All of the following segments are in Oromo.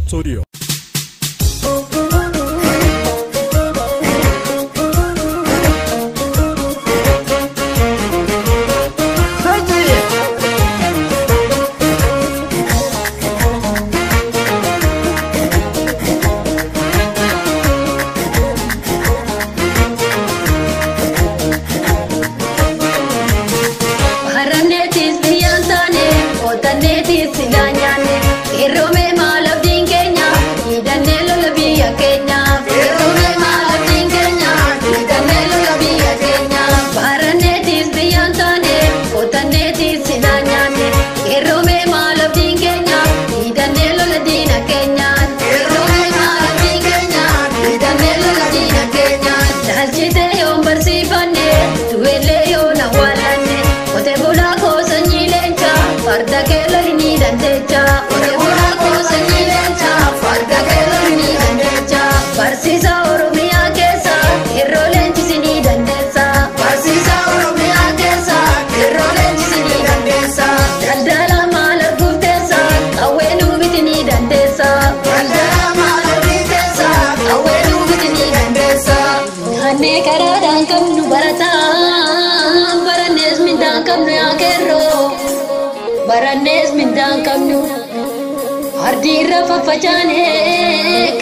Studio. Barannees mindaan qabnu ardii irra faffacaane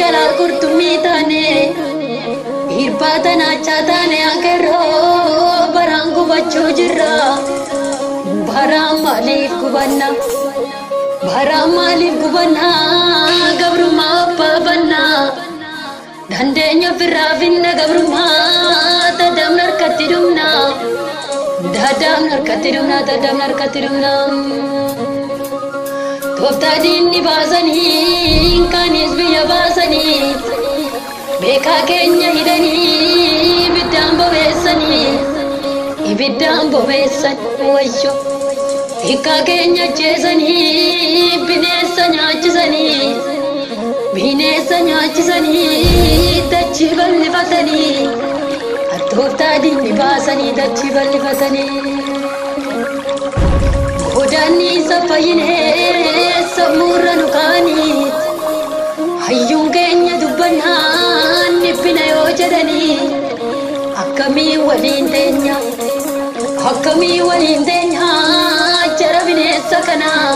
kalaa qurxummii taane hirbaata naachaa taane akeeroo baraan gubachuu jirra. Baraan maaliif gubanna? Baraan maaliif gubanna? Gabrummaa abbaafanna. Dandeenya ofirraa finna gabrummaa dadhabna harkatti dhumna. Dadhabna harkatti dhumna dadhabna harkatti dhumna. Tooftaa diinni baasanii kaanis biyya baasanii beekaa keenya hidhanii ibiddaan bobeessanii ibiddaan bobeessan wayyo hiikaa keenya ajjeesanii bineensa nyaachisanii bineensa nyaachisanii dachii bal'ifatanii tooftaa diinni baasanii dachii bal'ifatanii. Godaanni isa fayyinee sammuurra nu kaanii hayyuun keenya dubbannaan dhiphina yoo jedhanii akkamii waliin teenya akkamii waliin teenya jara bineensa kanaa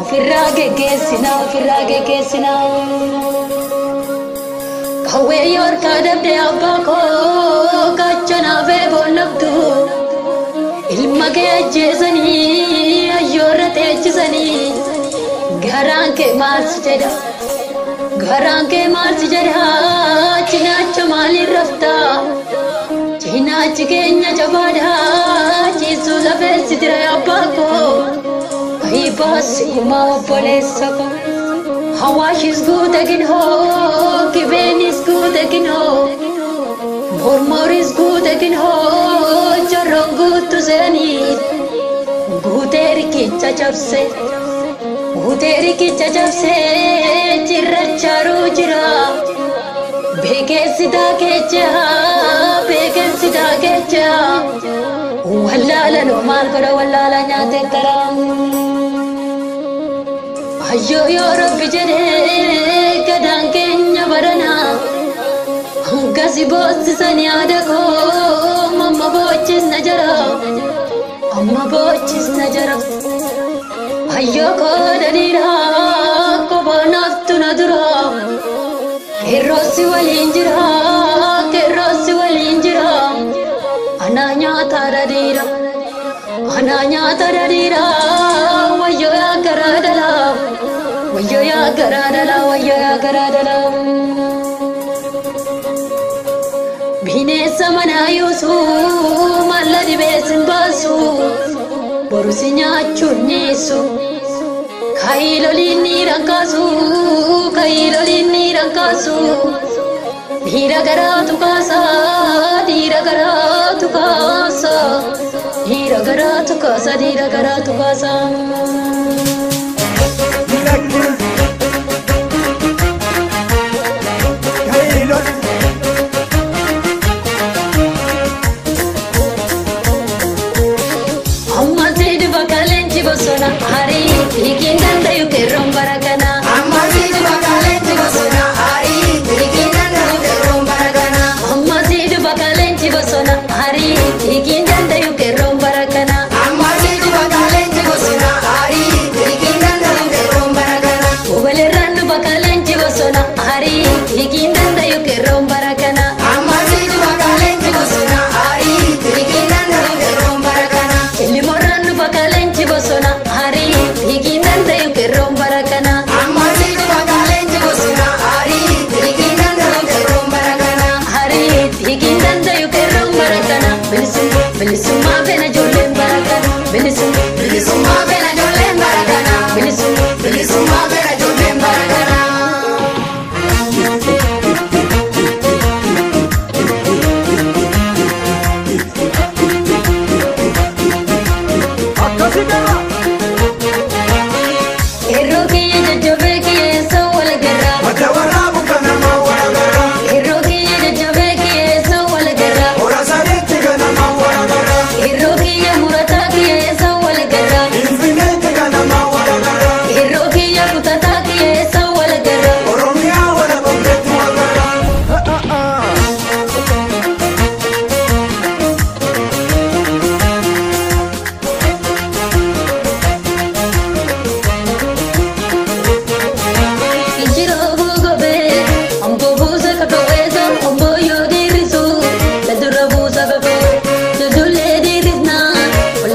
ofirraa geggeessina ofirraa geggeessina. Qawwee yoo harkaa dabde abbaa koo gaachanaa fi boonnabdu ilma kee ajjeesanii hayyoorra teechisanii garaan kee maal si jedha garaan kee maal si jedha cinaacha maaliin rafta cinaachi keenya jabaadha ciisuu lafeessi jira abbaa koo ayi baasi gumaa obboleessa koo Hawaashis guute ginhoo Gibeenis guute ginhoo Mormoris guute ginhoo Jorroon guutu seenii guutee riqicha cabse guutee riqicha cabse cirrachaaruu jira beekeessi daakecha beekeessi daakecha wallaalanoo maal godha wallaala nyaatee taraa. Ayyoo yoo rabbi jedhee gadaan keenya baranaa hangasi boossisanii yaada koo amma boochisna jara amma boochisna jara ayyoo koo daniira kophaa naaftu na dura qeerroossi waliin jira qeerroossi waliin jira anaa nyaata dhadhiira anaa nyaata dhadhiira wayyoo yaa garaa dhalaa wayyoo yaa garaa dhalaa wayyoo yaa garaa dhalaa. Bineensa manaa yuusuu malla dhibeessin baasu boru si nyaachuun niisu kaayiloliin ni rakkaasu kaayiloliin ni rakkaasu dhiira garaatu kaasa dhiira garaatu kaasa dhiira garaatu kaasa dhiira garaatu kaasa. Bosona hari hikin dandayu kerron barakana. Amma si bakale.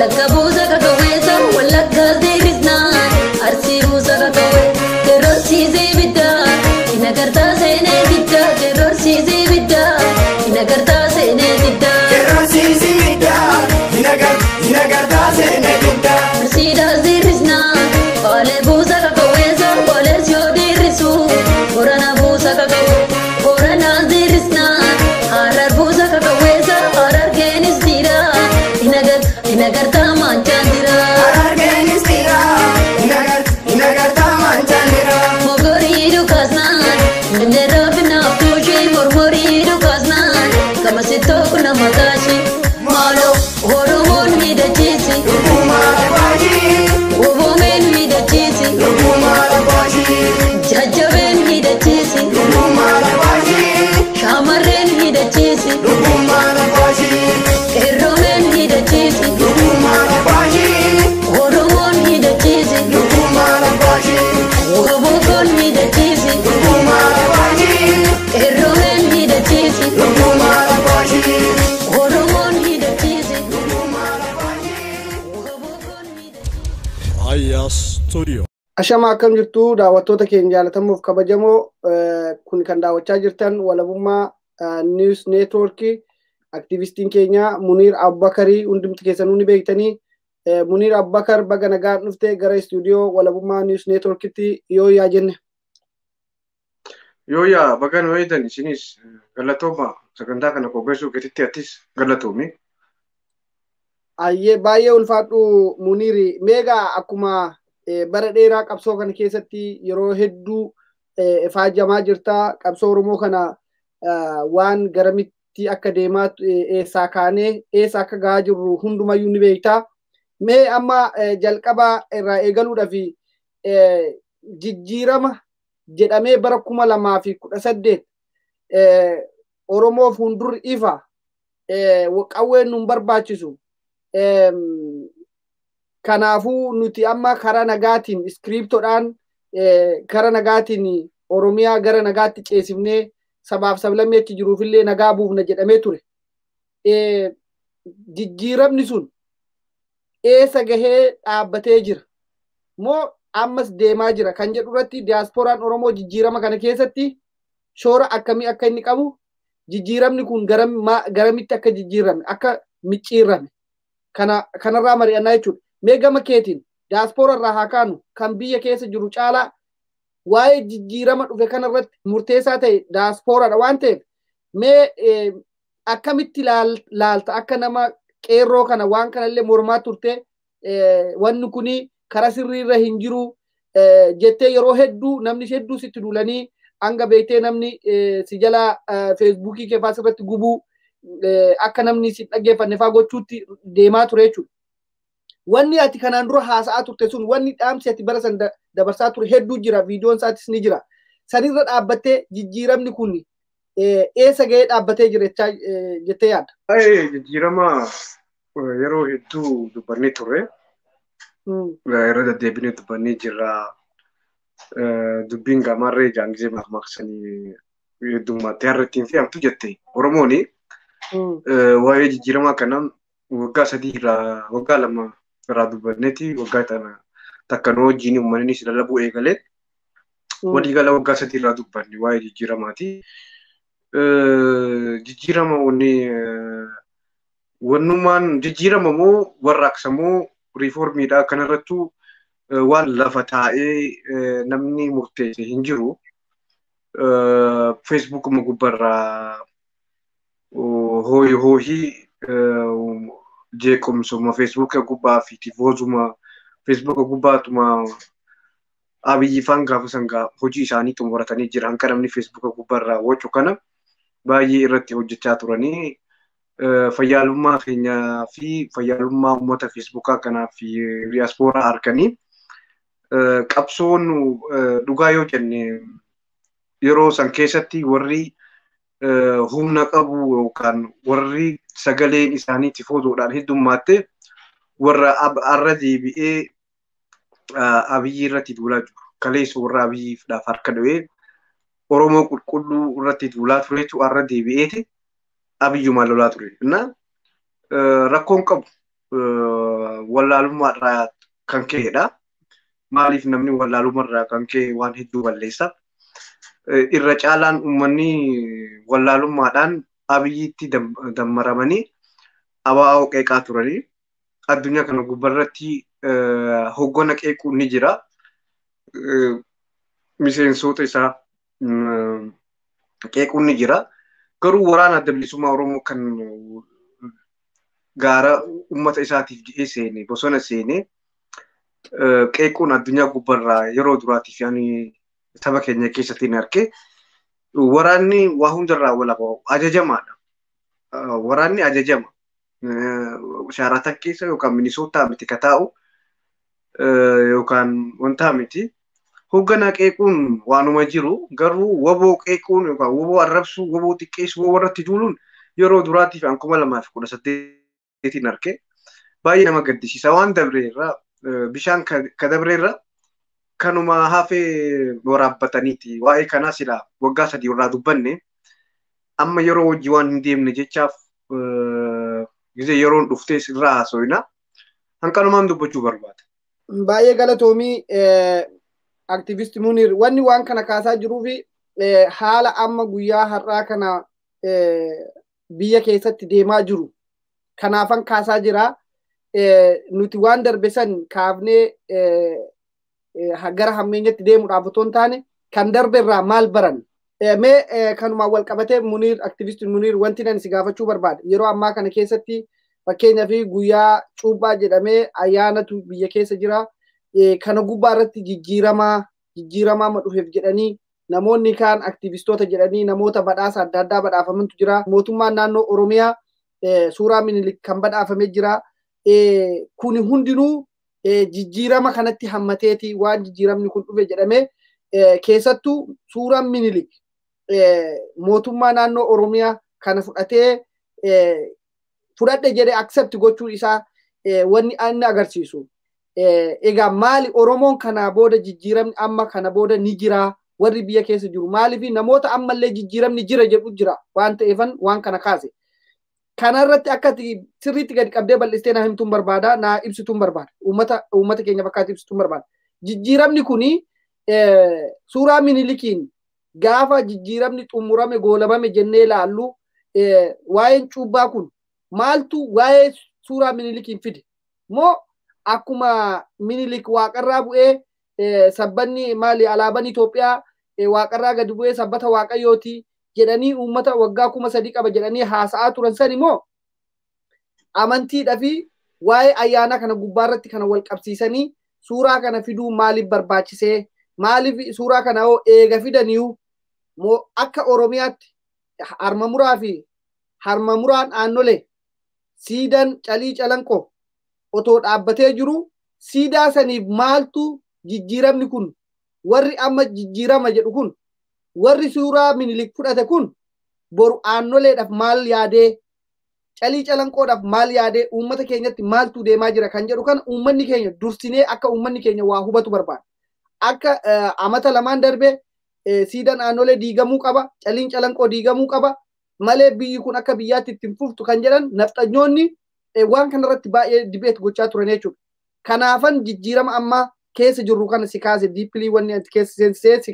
Wallagga buusa kakawweessa wallaggaas deebisnaa arsii buusa kakawwee qeerrorsiisee biddaa hin agartaa seenee diddaa qeerrorsiisee biddaa hin agartaa seenee diddaa. Qeerrorsiisee biddaa hin agartaa seenee diddaa. Arsiidhaas deebisnaa baalee buusa kakawweessa baalees yoo deebisu Boorana buusa kakawwee Booranaas deebisnaa Harar buusa kakawweessa Harargeenis jira hin agartaa maanchaan jira. Harargeenis jira hin agartaa maanchaan jira. Mogorii dhukaasnaan mindeera finaaf tuushii mormorii dhukaasnaan gamasittoo kuna mataashii maaloo Oromoon miidhachiisi. Dhugumaa lafaashii. Oboomeen miidhachiisi. Dhugumaa lafaashii. Jajjabeen miidhachiisi. Dhugumaa lafaashii. Shamarreen miidhachiisi. Dhugumaa lafaashii. Qeerroomeen miidhachiisi. Dhugumaa lafaashii. Oromoon miidhachiisi. Dhugumaa lafaashii. Obokoon miidhachiisi. Dhugumaa lafaashii. Qeerroomeen miidhachiisi. Dhugumaa lafaashii. Oromoon miidhachiisi. Dhugumaa lafaashii. Obokoon miidhachiisi. Aya Studio. Ashama akkam jirtu daawwattoota keenya jaalatamoof kabajamoo kun kan daawwachaa jirtan walabummaa News Network aktivistiin keenya Muniir Abubakarii hundumti keessanuu ni beektanii Muniir Abubakar baga nagaan dhufte gara istuudiyoo walabummaa News Networkitti yoo yaa jenne. Yoo yaa baga nu eedan isinis galatooma sagantaa kana qopheessuu keessatti atis galatoomi. Ayyee baay'ee ulfaadhu Muniiri meegaa akkuma bara dheeraa qabsoo kana keessatti yeroo hedduu ifaajamaa jirta qabsoo Oromoo kana waan garamitti akka deemaa eessaa kaanee eessa akka gahaa jirru hundumayyuu ni beekta. Mee amma jalqaba irraa eegaluudhaaf jijjiirama jedhamee bara 2018 Oromoof fuuldurri ifa qawween nun barbaachisu. Kanaafuu nuti amma karaa nagaatiin iskiriiptoodhaan karaa nagaatiin Oromiyaa gara nagaatti ceesifnee sabaaf sablammii achi jiruufillee nagaa buufna jedhamee ture. Jijjiiramni sun eessa gahee dhaabbatee jira moo ammas deemaa jira kan jedhu irratti diyaaspooraan Oromoo jijjiirama kana keessatti shoora akkamii akka inni qabu jijjiiramni kun garamitti akka jijjiirame akka micciirame kanarraa mari'annaa jechuudha. Mee gama keetiin diyaaspoora irraa haa kaanu kan biyya keessa jiru caalaa waa'ee jijjiirama dhufe kanarratti murteessaa ta'e diyaaspooraadha waan ta'eef mee akkamitti laalta akka nama qeerroo kana waan kanallee mormaa turte wanni kuni karaa sirriirra hin jiru jettee yeroo hedduu namni hedduu sitti duulanii hanga beektee namni si jala feesbuukii kee fa'aa sirratti gubuu akka namni si dhaggeeffanne fa'aa gochuutti deemaa ture jechuudha. Wanni ati kanaan dura haasa'aa turte sun wanni dhaamsi ati bara san dabarsaa ture hedduu jira viidiyoon isaatis ni jira. Sanirra dhaabbattee jijjiiramni kun eessa gahee dhaabbatee jira jettee yaadda? Jijjiirama yeroo hedduu dubbannee turre. Irra deddeebinee dubbannee jirra. Dubbiin gamarree jaangisee maqmaqsanii heddummaatti har'a ittiin fe'amtu jette. Oromoon waa'ee jijjiiramaa kanaan waggaa 3 irraa waggaa 2 irraa dubbanneeti waggaa tana takka nu wajjin uummanni lallabuu eegalee waliigala waggaa 3 irraa dubbanne waa'ee jijjiiramaati. Jijjiirama wanni wannummaan jijjiirama moo warraaqsa moo riiformiidha kanarrattuu waan lafa taa'ee namni murteesse hin jiru. Feesbuukuma gubbarraa hooyi hoohii jeequmsuma feesbuuka gubbaa fi tifoozuma feesbuuka gubbaatuma Abiyyi faan gaafa sangaa hojii isaanii xumuratanii jiran kan namni feesbuuka gubbaarraa wacu kana baay'ee irratti hojjechaa turanii fayyaalummaa keenyaa fi fayyaalummaa uummata feesbuukaa kanaa fi diyaaspooraa harkanii qabsoon dhugaa yoo jenne yeroo san keessatti warri humna qabu yookaan warri sagaleen isaanii tifoozoodhaan heddummaatti warra arra deebi'ee Abiyyi irratti duulaa jiru. Kaleessa warra Abiyyiidhaaf harka dhawee Oromoo qulqulluu irratti duulaa turetu arra deebi'eeti Abiyyumaan lolaa ture. Innaa rakkoon qabu. wallaalummaarraa kan ka'edha. Maaliif namni wallaalummaarraa kan ka'e waan hedduu balleessa. Irra caalaan uummanni wallaalummaadhaan Abiyyiitti dammaramanii ABO qeeqaa turanii addunyaa kana gubbaarratti hoggana qeequun ni jira. Miseensota isaa qeequun ni jira. Garuu waraana Adda Bilisummaa Oromoo kan gaara uummata isaatiif jedhee seene bosona seene qeequun addunyaa gubbaarraa yeroo duraatiif yaani saba keenya keessatti hin arge. Waraanni waa hundarraa walaba ajajamaadha. Waraanni ajajama. Shaaratan keessa yookaan Minisootaa miti ka taa'u yookaan wanta miti. Hoogganaa qeequun waanuma jiru garuu waboo qeequun yookaan waboo arrabsuu, waboo xiqqeessuu, waboo irratti duuluun yeroo duraatiif an 2018 arge. Baay'ee nama gaddisiisa waan dabreerra bishaan ka dabreerra kanuma hafee waraabbataniiti. Waa'ee kanaa silaa waggaa 3 irraa dubbanne amma yeroo hojii waan hin deemne jechaaf gisee yeroon dhuftee irraa haasofna. Hanqanumaan dubbachuu barbaada. Baay'ee galatoomii aktiivist Munir. Wanni waan kana kaasaa jiruu fi haala amma guyyaa har'aa kana biyya keessatti deemaa jiru. Kanaafan kaasaa jira. Nuti waan darbe san kaafnee gara hammeenyatti deemuudhaaf otoo hin taane kan darbe irraa maal baran? Mee kanumaan wal qabatee Munir, aktiivist Munir, wanti nan si gaafachuu barbaada. Yeroo ammaa kana keessatti fakkeenyaaf guyyaa cuuphaa jedhamee ayyaanatu biyya keessa jira. Kana gubbaa irratti jijjiiramaa ma dhufeef jedhanii namoonni kaan aktiivistoota jedhanii namoota badhaasa adda addaa badhaafamantu jira. Mootummaan naannoo Oromiyaa suuraa Minilik kan badhaafamee jira. Kuni hundinuu jijjiirama kanatti hammateeti waan jijjiiramni kun dhufe jedhamee keessattuu suuraan Minilik mootummaa naannoo Oromiyaa kana fudhatee fudhadhe jedhee accept gochuu isaa wanni inni agarsiisu. Egaa maali Oromoon kana booda jijjiiramni amma kana booda ni jira warri biyya keessa jiru maaliif namoota ammallee jijjiiramni jira jedhu jira waan ta'eefan waan kana kaase. Kanarratti akka sirriitti gadi qabdee bal'istee naa himtuun barbaada, naa ibsituun barbaada. Uummata keenya fakkaatu ibsituun barbaada. Jijjiiramni kuni suuraa Minilikiin gaafa jijjiiramni xumurame goolabame jennee ilaallu waa'een cuubbaa kun maaltu waa'ee suuraa Minilikiin fide? Moo akkuma Minilik waaqarraa bu'ee sabbanni maali alaabaan Itoophiyaa waaqarraa gadi bu'ee sabbata waaqayyooti jedhanii uummata waggaa 3000 qaba jedhanii haasa'aa turan sani moo amantiidhaa fi waa'ee ayyaana kana gubbaarratti kana wal qabsiisanii suuraa kana fiduu maaliif barbaachisee? Maaliif suuraa kana hoo eega fidaniyu moo akka Oromiyaatti harma muraa fi harma muraan aannolee siidan calii calanqoo otoo dhaabbatee jiru siidaa saniif maaltu jijjiiramni kun warri amma jijjiirama jedhu kun warri suuraa Minilik fudhate kun boru aannoleedhaaf maal yaadee calii calanqoodhaaf maal yaadee uummata keenyatti maaltu deemaa jira kan jedhu kana uummanni keenya dursinee akka uummanni keenya waa hubatu barbaada. Akka amata lamaan darbe siidan aannolee diigamuu qaba, caliin calanqoo diigamuu qaba malee biyyi kun akka biyyaatti ittiin fuftu kan jedhan nafxanyoonni waan kanarratti baay'ee dibeet gochaa turan jechuudha. Kanaafan jijjiirama ammaa keessa jirru kana si kaase diippilii wanni ati keessa seensisee si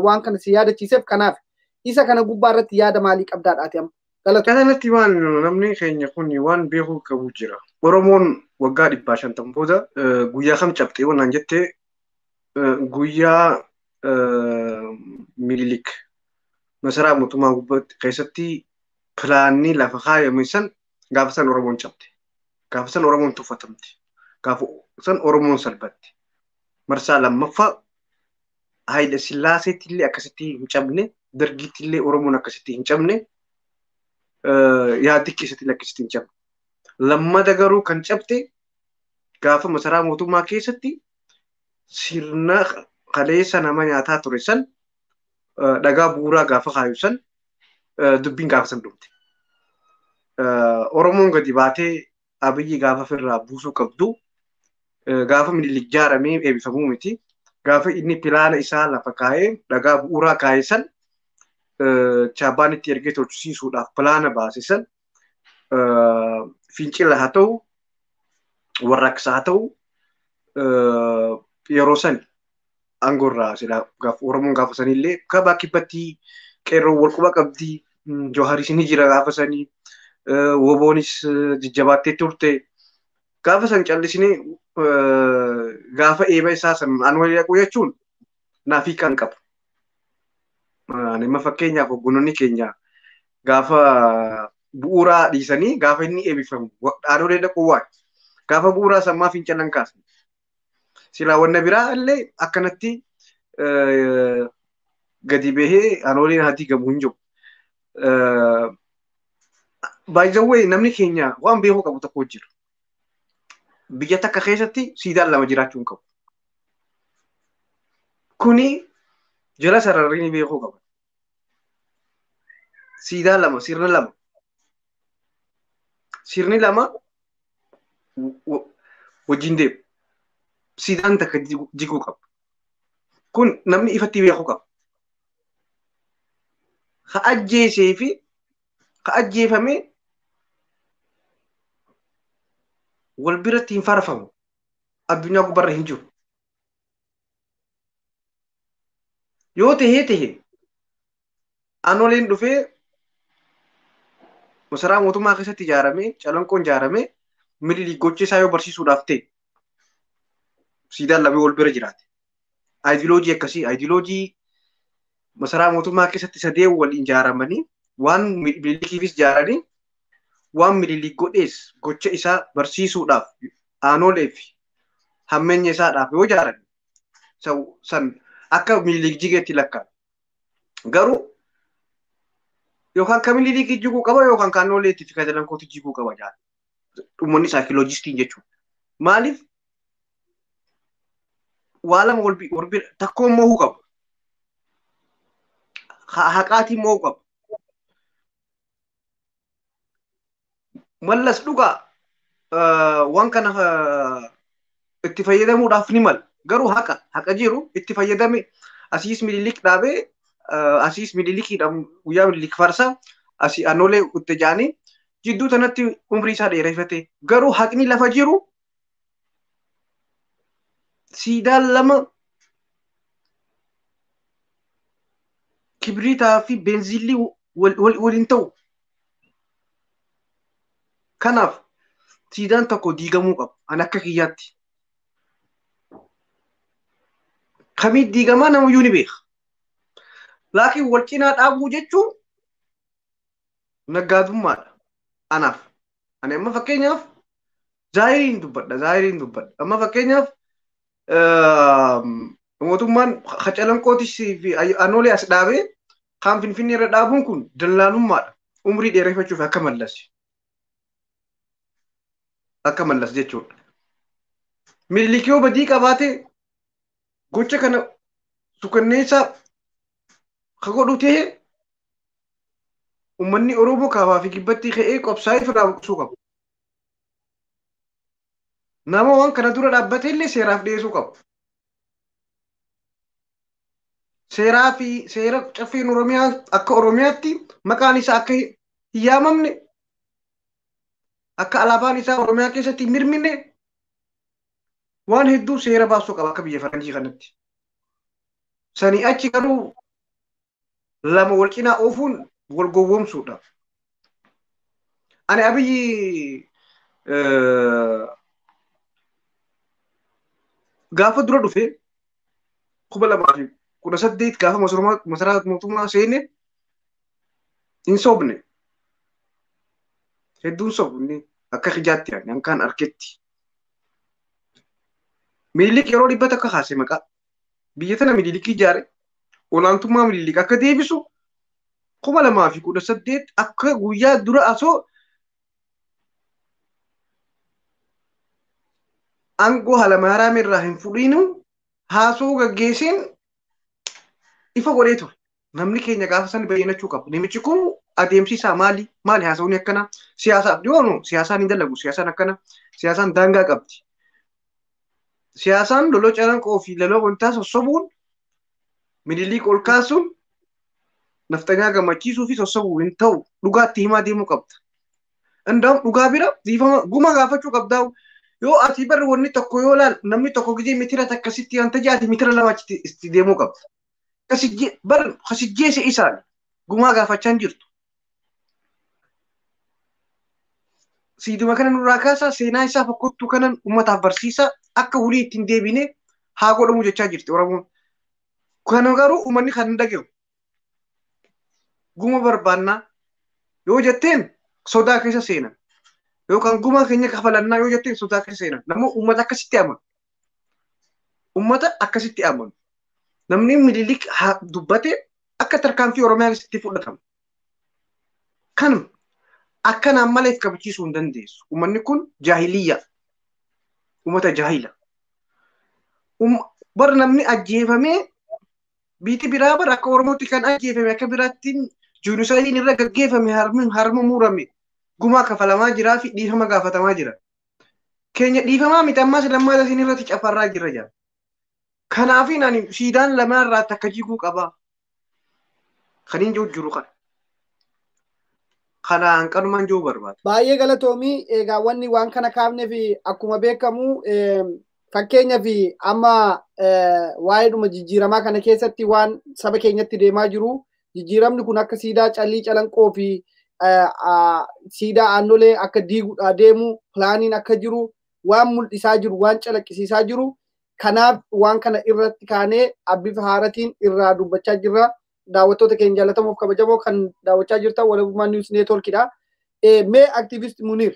waan kana si yaadachiiseef kanaaf isa kana gubbaa irratti yaada maalii qabdaadhaati amma. Kanatti waan namni keenya kun waan beekuu qabu jira. Oromoon waggaa 150 booda guyyaa kam cabxee waan jettee guyyaa Minilik masaraa mootummaa gubbaatti keessatti pilaanni lafa kaayame san gaafa san Oromoon cabte. Gaafa san Oromoon tuffatamte. Gaafa san Oromoon salphatte. Marsaa lammaffaa Haayile Sillaaseetti illee akkasitti hin cabne, Dargiitti illee Oromoon akkasitti hin cabne, yaaddi keessatti illee akkasitti hin cabne. Lammata garuu kan cabte gaafa masaraa mootummaa keessatti sirna kaleessa nama nyaataa ture san dhagaa bu'uuraa gaafa kaayu san dubbiin gaafa san dhumte. Oromoon gadi baatee Abiyyi gaafa ofirraa buusuu qabdu gaafa Minilik ijaaramee eebbifamuu miti. Gaafa inni pilaana isaa lafa kaa'ee dhagaa bu'uuraa kaa'e san chaabbaan itti ergee tolchisiisuudhaaf pilaana baase san fincila haa ta'u Warraaqsa haa ta'u yeroo sani aangoorraa silaa Oromoon gaafa sanillee kabaa kibbatti qeerroo wal quba qabdi. Jawaaris ni jira gaafa sanii. Woboonis jajjabaattee turte. Gaafa san callisinee gaafa eeba isaa san aan walii dhaquu jechuun naaf hiikaa hin qabu. Ani amma fakkeenyaaf hogganoonni keenya gaafa bu'uuraa dhiisanii gaafa inni eebbifamu dhaanolee dhaquu waan gaafa bu'uuraa sammaa fincila hin kaasne. Silaa wanna biraa illee akkanatti gadi bahee aanoleen haa diigamu hin jiru. By the way, namni keenya waan beekuu qabu tokko jira. Biyya takka keessatti siidaan lama jiraachuu hin qabu. Kuni jala sararri ni beekuu qaba. Siidaa lama, sirna lama. Sirni lama wajjin deemu. Siidaan takka jiguu qaba. Kun namni ifatti beekuu qaba. Ka ajjeesee fi ka ajjeefame wal biratti hin farfamu. Addunyaa gubbaarra hin jiru. Yoo tahee tahe aanoleen dhufee masaraa mootummaa keessatti ijaaramee calanqoon ijaaramee Minilik gocha isaa yoo barsiisuudhaaf ta'e siidaan lamee wal bira jiraate. Aayidiloojii akkasii aayidiloojii masaraa mootummaa keessatti sadeen wal ijaaramanii waan Minilikiifis ijaaranii waan Minilik godhees gocha isaa barsiisuudhaaf aanolee fi hammeenya isaadhaaf yoo ijaaran san akka Minilik jigeetti lakkaa'ame. Garuu yookaan kan Minilik jiguu qaba yookaan kan aanoleetti fi kan calanqootti jiguu qaba jaala. Uummanni saayikoloojistiin jechuudha. Maaliif waa lama wal bira takkoon mo'uu qaba. Haqaatiin mo'uu qaba. Mallas dhugaa waan kana itti fayyadamuudhaaf ni mala. Garuu haqa jiru itti fayyadame asiis Minilik dhaabee asiis Minilikiidhaan guyyaa Minilik farsa asii aanolee itti jaanii jidduu tanatti umrii isaa dheereffate. Garuu haqni lafa jiru siidaan lama kibriitaa fi beenziilli waliin ta'u. Kanaaf siidaan tokko diigamuu qaba. Ani akka kiyyaatti. Kamii diigamaa namayyuu ni beeka. Laakiin wal cinaa dhaabuu jechuun naggaadummaadha. Anaaf. Ani amma fakkeenyaaf zaahiriin dubbadha. Zaahiriin dubbadha. Amma fakkeenyaaf mootummaan calanqootis fi aanolee as dhaabee kaan Finfinnee irra dhaabuun kun dallaalummaadha. Umrii dheereffachuuf akka Mallas. Akka Mallas jechuudha. Minilik yoo badii qabaate gocha kana sukanneessaa ka godhu ta'e uummanni Oromoo kaabaa fi kibbatti ka'ee qobsaa'ee ofirraa buqqisuu qaba. Nama waan kana dura dhaabbate illee seeraaf dhiyeessuu qaba. Seeraa fi seera caffeen Oromiyaa akka Oromiyaatti maqaan isaa akka hin yaamamne akka alaabaan isaa Oromiyaa keessatti hin mirmine waan hedduu seera baasuu qaba akka biyya faranjii kanatti. Sanii achi garuu lama wal cinaa oofuun wal gowwoomsuudha. Ani Abiyyi gaafa dura dhufe 2018 gaafa masaraa mootummaa seene hin sobne. Hedduun sobne akka hijaatti hankaan arketti. Minilik yeroo 100 kaase maqaa. Biyya tana Minilik ijaare olaantummaa Minilik akka deebisu 2018 akka guyyaa dura asoo aangoo Hayilamaariyaam irraa hin fudhinu haasoo gaggeesseen ifa godhee ture. Namni keenya gaafa san bayyannachuu qaba. Namichi kun adeemsi isaa maali? Maali haasawni akkana? Siyaasaaf dhiyoonu siyaasaan hin dalagu. Siyaasaan akkana. Siyaasaan daangaa qabdi. Siyaasaan loloo calanqoo fi loloo wantaa sossobuun Minilik ol kaasuun naftanyaa gammachiisuu fi sossobuu hin ta'u. Dhugaatti himaa deemuu qabda. Indaa'um dhugaa bira dhiifama guma gaafachuu qabdaa. Yoo ati barri wanni tokko yoo laal namni tokko gijee mitira takkasitti wanta jaati mitira lama achitti itti deemuu qabda. Bar kasijjeese isaan gumaa gaafachaa hin jirtu. Siiduma kana nurraa kaasaa seenaa isaa fokkottuu kanan uummataaf barsiisaa akka hulii ittiin deebine haa godhamu jechaa jirti Oromoon. Kana garuu uummanni kan hin dhaga'u. Guma barbaannaa yoo jetteen sodaa keessa seenan. Yookaan gumaa keenya kafalannaa yoo jetteen sodaa keessa seenan. Namni uummata akkasitti amanu. Uummata akkasitti amanu. Namni Minilik dubbate akka tarkaanfii Oromiyaa keessatti fudhatamu. Kanuma akkanaan malee kabachiisuu hin dandeessu. Uummanni kun jaahiliyya. Uummata jaahila. Bara namni ajjeefamee biiti biraa bara akka Oromootti kan ajjeefame akka biraatti juunisaayiin irra gaggeeffame harma murame gumaa kafalamaa jiraa fi dhiifama gaafatamaa jira. Keenya dhiifamaa miti ammas lammaata isin irratti cafarraa jira jira. Kanaafin ani siidaan lamaan irraa takka jiguu qaba. Kan hin jiru kana. Kanaan kanumaan jiru barbaada. Baay'ee galatoomii egaa wanni waan kana kaafnee fi akkuma beekamu fakkeenyaa fi amma waa'eedhuma jijjiiramaa kana keessatti waan saba keenyatti deemaa jiru jijjiiramni kun akka siidaa callii calanqoo fi siidaa aannolee akka diiguudhaa deemu pilaaniin akka jiru waan mul'isaa jiru waan calaqqisiisaa jiru kanaaf waan kana irratti kaanee bifa haaratiin irraa dubbachaa jirra. Daawwattoota keenya jaallatamuuf kabajamoo kan daawwachaa jirtan Walabummaa Niwus Neetwoorkidha. Mee aktiivist Muniir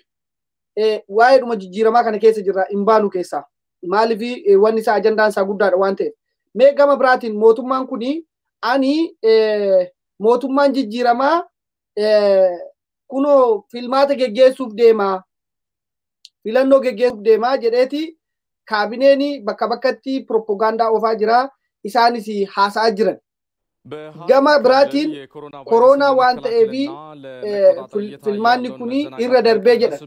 waa'eedhuma jijjiiramaa kana keessa jirra hin baanu keessaa. Maaliif wanni isaa ajandaan isaa guddaadha waan ta'eef. Mee gama biraatiin mootummaan kuni ani mootummaan jijjiiramaa kunoo filmaata geggeessuuf deema. Filannoo geggeessuuf deema jedheeti kaabineen bakka bakkatti propagaandaa oofaa jira. Isaanis haasa'aa jiran. Gama biraatiin koronaa waan ta'eef filmaanni kun irra darbee jedha.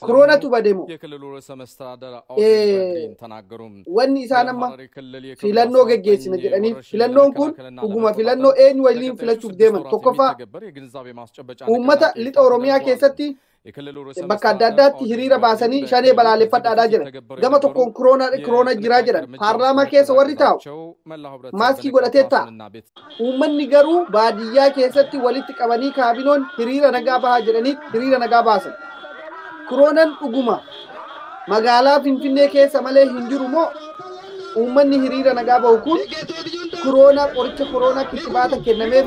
Koronatu badeemo. Wanni isaan amma filannoo geggeessina jedhanii filannoon kun dhuguma filannoo eenyu waliin filachuuf deeman tokkoffaa uummata lixa Oromiyaa keessatti bakka adda addaatti hiriira baasanii shanee balaaleffadhaadhaa jiran. Gama tokkoon koronaa jiraa jedhan. Paarlaamaa keessa warri taa'u maaskii godhatee taa'a. Uummanni garuu baadiyyaa keessatti walitti qabanii kaabinoon hiriira nagaa bahaa jedhanii hiriira nagaa baasan. Koronaan dhuguma magaalaa Finfinnee keessa malee hin jiru moo uummanni hiriira nagaa bahu kun koronaa qoricha koronaa kittibaata kennameef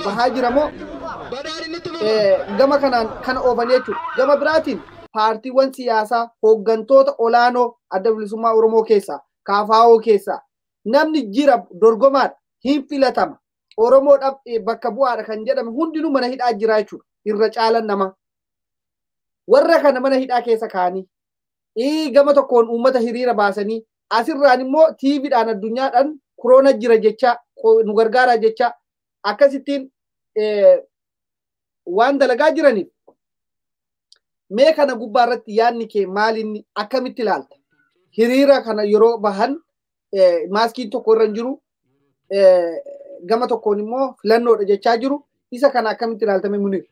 bahaa jira moo gama kanaan kana oofan jechuudha. Gama biraatiin paartiiwwan siyaasaa hooggantoota olaanoo adda bilisummaa Oromoo keessaa KFO keessaa namni jira dorgomaadha hin filatama. Oromoodhaaf bakka bu'aadha kan jedhame hundinuu mana hidhaa jira jechuudha. Irra caalan nama. Warra kana mana hidhaa keessa kaa'anii gama tokkoon uummata hiriira baasanii asirraan immoo TVdhaan addunyaadhaan koronaa jira jecha nu gargaaraa jecha akkasittiin waan dalagaa jiraniif mee kana gubbaa irratti yaadni kee maalinni akkamitti ilaalta? Hiriira kana yeroo bahan maaskiin tokko irra hin jiru gama tokkoon immoo filannoodha jechaa jiru isa kana akkamitti ilaaltame Muniir?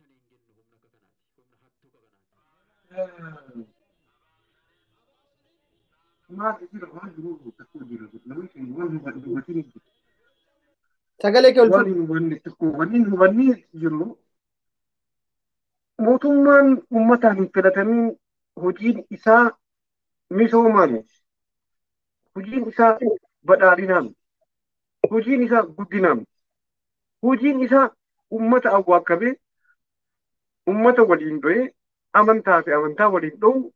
Sagalee kee ol fuudhi. Wanni hubanni jiru mootummaan uummataan hin filatamiin hojiin isaa misoomaan, hojiin isaa badhaadhinaan, hojiin isaa guddinaan, hojiin isaa uummata awwaakkabee uummata waliin du'ee amantaa fi amantaa waliin dho'u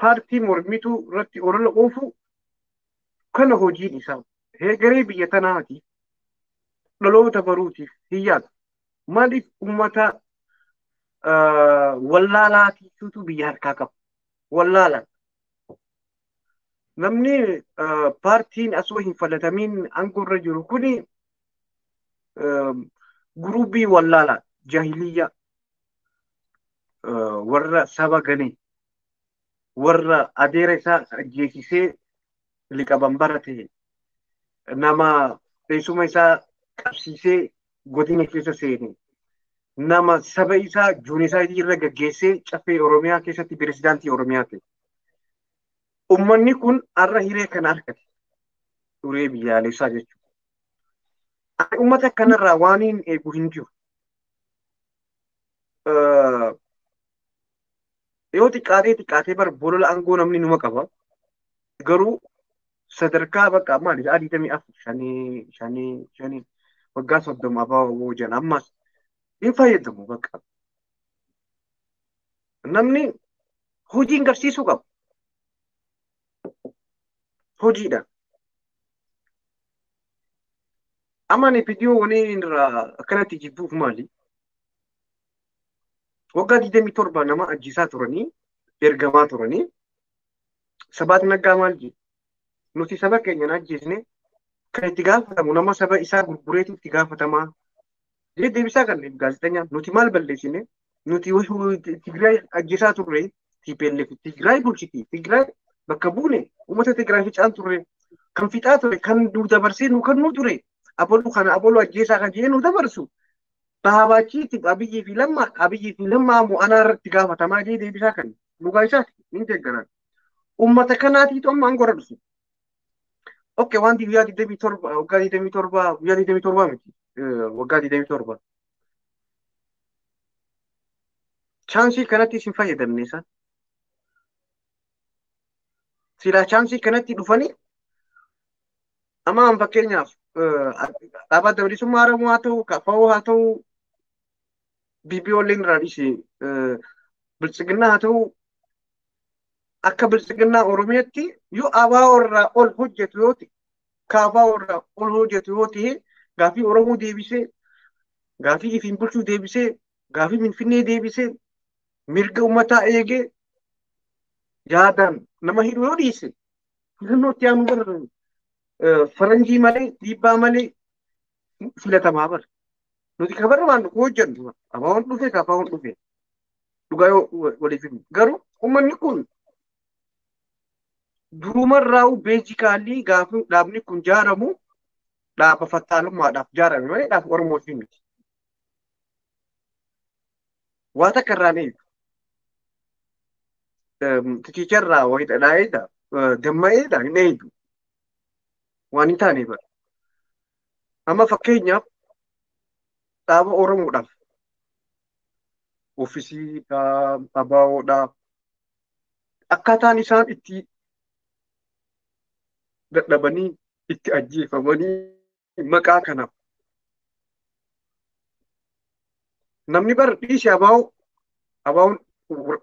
paartii mormituu irratti olola oofu kana hojiin isaa heegaree biyya tanaatiif dhaloota baruutiif hin yaadu. Maaliif uummata wallaalaatiitutu biyya harkaa qaba. Wallaalaa. Namni paartiin asoo hin filatamiin aangoo irra jiru kuni guruubii wallaalaa jaahiliyyaa warra saba ganee warra adeera isaa ajjeesisee liqaban bara ta'e nama teessuma isaa qabsiisee godina keessa seene Nama saba isaa juunisaayidii irra gaggeessee caffee Oromiyaa keessatti pirezidaantii Oromiyaa ta'e. Uummanni kun har'a hiree kana argate. Hiree biyyaalessaa jechuudha. Uummata kanarraa waan hin eegu hin jiru. Yoo xiqqaatee xiqqaatee bara bolola aangoo namni numa qaba. Garuu sadarkaa bakka maali 24 5 5 5 waggaa 30 abaa jiran ammas hin fayyadamu bakka. Namni hojiin garsiisuu qaba. Hojiidha. Amma ani viidiyoo waniin irraa akkanatti jibbuuf maali? Waggaa 27 nama ajjiisaa turanii, ergamaa turanii, Sabaat Naggaa maal jedhu? Nuti saba keenya hin ajjeesne, kan itti gaafatamu nama saba isaa gurgureetu itti gaafatamaa. Jedhee deebisaa kan gaazexeessaan nuti maal balleessine? Nuti Tigraay ajjeesaa turre, TPLF Tigraay bulchiti, Tigraay bakka buune uummata Tigraay ficaan turre, kan fixaa ture, kan nu dabarsee nu kennuu ture, aboluu kana aboluu ajjeesaa kan jedhee nu dabarsu. Baabaachiitti Abiyyii fi Lammaa, Abiyyii fi Lammaa immoo anaa irratti gaafatamaa jedhee deebisaa kan dhugaa isaati ni deeggaran. Uummata kanaatiitu amma aangoo irra dhufe. Okay, waan guyyaa 27 waggaa 27 guyyaa 27 miti waggaa 27. Chaansii kanatti isin fayyadamne isaan. Silaa chaansii kanatti dhufanii amma an fakkeenyaaf dhaaba adda bilisummaa Oromoo haa ta'u, KFO haa ta'u, BBO illee irraa dhiise biltsiginnaa haa ta'u, akka biltsiginnaa Oromiyaatti yoo ABO irraa ol hojjetu yoo ta'e, KFO irraa ol hojjetu yoo ta'e, gaafii Oromoo deebisee, gaafii ifiin bulchuu deebisee, gaafii Finfinnee deebisee, mirga uummataa eegee yaadaan nama hidhu yoo dhiise, filannoo itti aanu bara faranjii malee dhiibbaa malee filatamaa bara. Nuti kan barbaannu hojjennu ABO'n dhufe KFO'n dhufe dhugaa yoo waliif himnu. Garuu uummanni kun durumarraa beezikaalii gaafa dhaabni kun jaaramu dhaaba fattaalummaadhaaf jaarame malee dhaaba Oromoof miti. Waa takka irraan eegu. Tikiicharraa wayii dhadhaa'eedha damma'eedha hin eegu. Waan hin taane bara. Amma fakkeenyaaf dhaaba Oromoodhaaf ofiisiidha, ABOdha. Akkaataan isaan itti dadhabanii itti ajjeefamanii maqaa kanaaf. Namni bara dhiise ABO, ABOn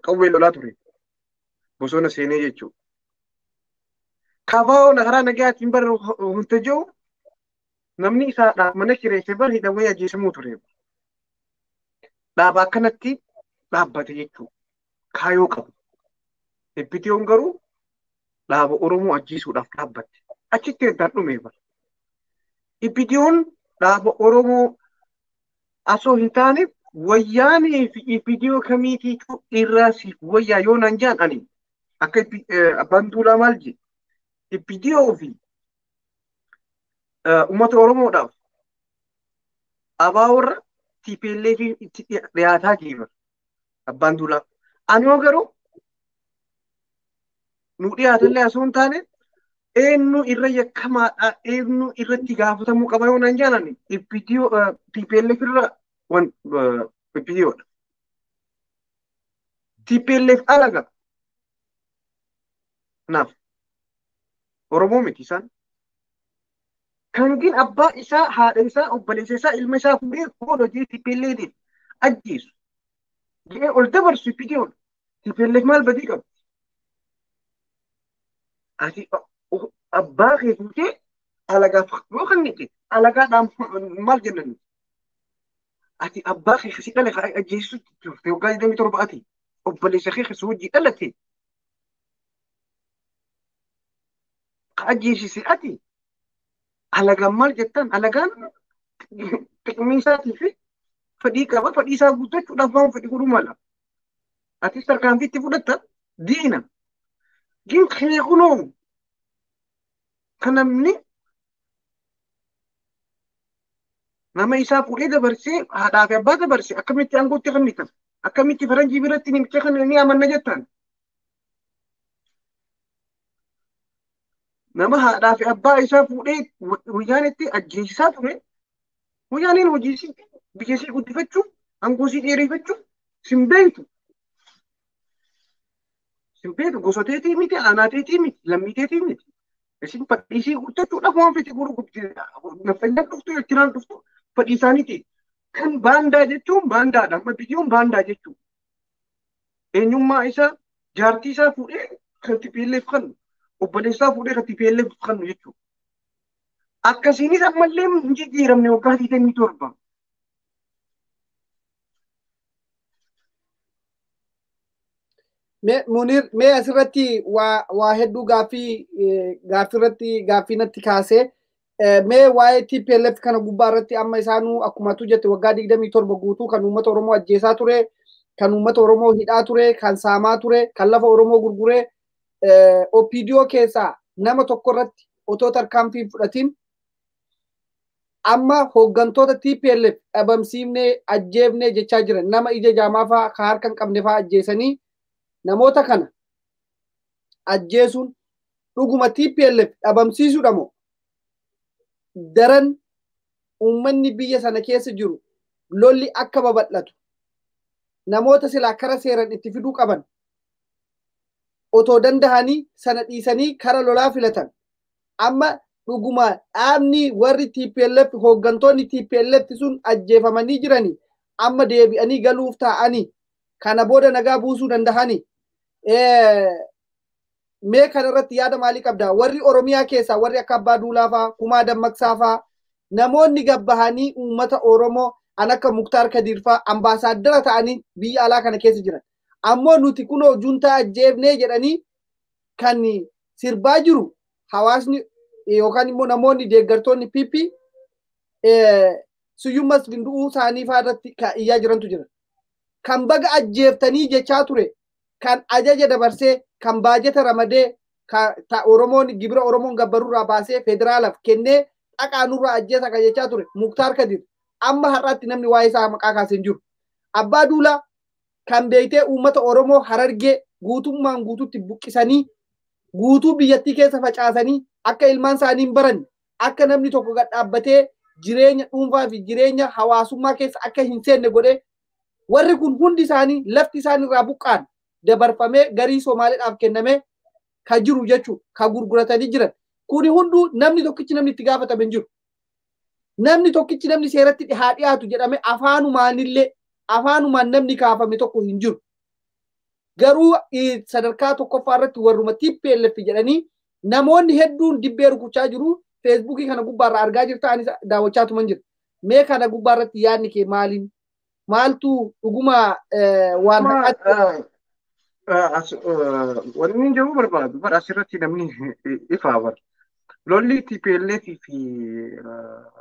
qawwee lolaa ture. Bosona seenee jechuudha. KFO'n karaa nagayaatiin bara hunda jiru namni isaadhaaf mana kireesse bara hidhamee ajjeesamuu ture. Dhaaba akkanatti dhaabbate jechuudha. Kaayoo qabu. EPTO'n garuu dhaaba Oromoo ajjeesuudhaaf dhaabbatte. Achitti addaan dhume bara. EPTO'n dhaaba Oromoo osoo hin taane wayyaanee fi EPTO kamiitiitu irraa siif wayyaa yoo naan jaan ani akka abbaan duulaa maal jedhe EPTO fi uummata Oromoodhaaf ABO irra TPLF itti dhiyaataa jira abbaan duulaa. Ani yoo garuu nu dhiyaatallee osoo hin taane eenyu irra yakkamaadha eenyu irratti gaafatamuu qaba yoo naan jaan ani EPTO TPLF irra EPTOdha. TPLF alaga. Kanaaf Oromoo miti isaan. Kan gin abbaa isaa, haadha isaa, obboleessa isaa, ilma isaa fuudhee fuudha hojii TPLFtiin ajjeesu. Jedhee ol dabarsu EPTOdha. TPLF maal badii qabdi? Ati abbaa kee fuutee alagaaf yoo kennite alagaadhaan maal jenna nuti? Ati abbaa kee si dhale ajjeesu turte waggaa 27 ati obboleessa kee si wajjii dhalate ka ajjeesise ati alagaan maal jettan alagaan xiqmii isaatii fi fedhii qaba fedhii isaa guuttachuudhaaf waan fedhi godhuu mala. Atis tarkaanfii itti fudhatta diina. Gin kee kunoo kan namni Nama isaa fuudhee dabarsee haadhaa fi abbaa dabarsee akkamitti aangootti kennitan? Akkamitti faranjii biratti namicha kana ni amanna jettan? Nama haadhaa fi abbaa isaa fuudhee wayyaanitti ajjeesisaa ture. Wayyaaniin hojii isii biyya isii guddifachuu, aangoo isii dheereffachuu sin beektu. Sin beektu gosa teetii miti, aanaa teetii miti, lammii teetii miti. Isin fedhii isii guuttachuudhaaf waan fedhe nafxanyaan dhuftu, Eertiraan dhuftu fedhii isaaniiti. Kan baandaa jechuun baandaadha. Amma biyyoon baandaa jechuudha. Eenyummaa isaa jaartii isaa fuudhee kan TPLF kennu, obboleessaa fuudhee kan TPLF kennu jechuudha. Akkasiinis ammallee hin jijjiiramne waggaa 27. Munir, mee asirratti waa hedduu gaaffii irratti gaaffii natti kaasee mee waa'ee TPLF kana gubbaa irratti amma isaanuu akkuma tu jette waggaa 27 guutuu kan uummata Oromoo ajjeesaa ture, kan uummata Oromoo hidhaa ture, kan saamaa ture, kan lafa Oromoo gurguree OPDO keessaa nama tokko irratti otoo tarkaanfii fudhatiin amma hooggantoota TPLF dhabamsiifnee ajjeefnee jechaa jiran nama ija jaamaa fa'aa ka harka hin qabne fa'aa ajjeesanii namoota kana ajjeesuun dhuguma TPLF dhabamsiisuudha moo daran uummanni biyya sana keessa jiru lolli akka babal'atu namoota silaa kara seeran itti fiduu qaban otoo dandahanii sana dhiisanii kara lolaa filatan amma dhuguma dhaabni warri TPLF hooggantoonni TPLF sun ajjeefamanii jiranii amma deebi'anii galuuf taa'anii kana booda nagaa buusuu dandahanii mee kana irratti yaada maalii qabda? Warri Oromiyaa keessaa warri akka Abbaa Duulaa fa'aa, Kumaa Dammaqsaa fa'aa namoonni gabbahanii uummata Oromoo an akka Muktaar Kadiir fa'aa ambaasaaddara ta'anii biyya alaa kana keessa jiran. Ammoo nuti kunoo juntaa ajjeefnee jedhanii kan sirbaa jiru hawaasni yookaan immoo namoonni deeggartoonni PP Suyyum Masfin du'uu isaanii fa'aa irratti iyyaa jirantu jira. Kan baga ajjeeftanii jechaa ture, kan ajaja dabarsee, kan baajata ramadee, Oromoon gibira Oromoon gabbarurraa baasee federaalaaf kennee dhaqaa nurraa ajjeesa kan jechaa ture Muktaar Kadir amma har'aatti namni waa'ee isaa maqaa kaasee hin jiru. Abbaa Duulaa kan beektee uummata Oromoo Harargee guutummaan guutuutti buqqisanii guutuu biyyattii keessa facaasanii akka ilmaan isaanii hin baranne akka namni tokko gad dhaabbatee jireenya dhuunfaa fi jireenya hawaasummaa keessa akka hin seenne godhee warri kun hundi isaanii lafti isaan irraa buqqaan dabarfamee garii Somaaliidhaaf kennamee ka jiru jechuudha ka gurguratanii jiran. Kuni hunduu namni tokkichi namni itti gaafatame hin jiru. Namni tokkichi namni seeratti haa dhiyaatu jedhame afaanumaanillee afaanumaan namni kaafame tokko hin jiru. Garuu sadarkaa tokkoffaa irratti warruma TPLF jedhanii namoonni hedduun dibbee rukuchaa jiru. Feesbuukii kana gubbaarra argaa jirta anis daawwachaa tuman jira. Mee kana gubbaarratti yaadni kee maaliin? Maaltu dhuguma waan haqaatti? Wanni inni jedhu barbaadu bara asirratti namni ifaa bara. Lolli TPLF fi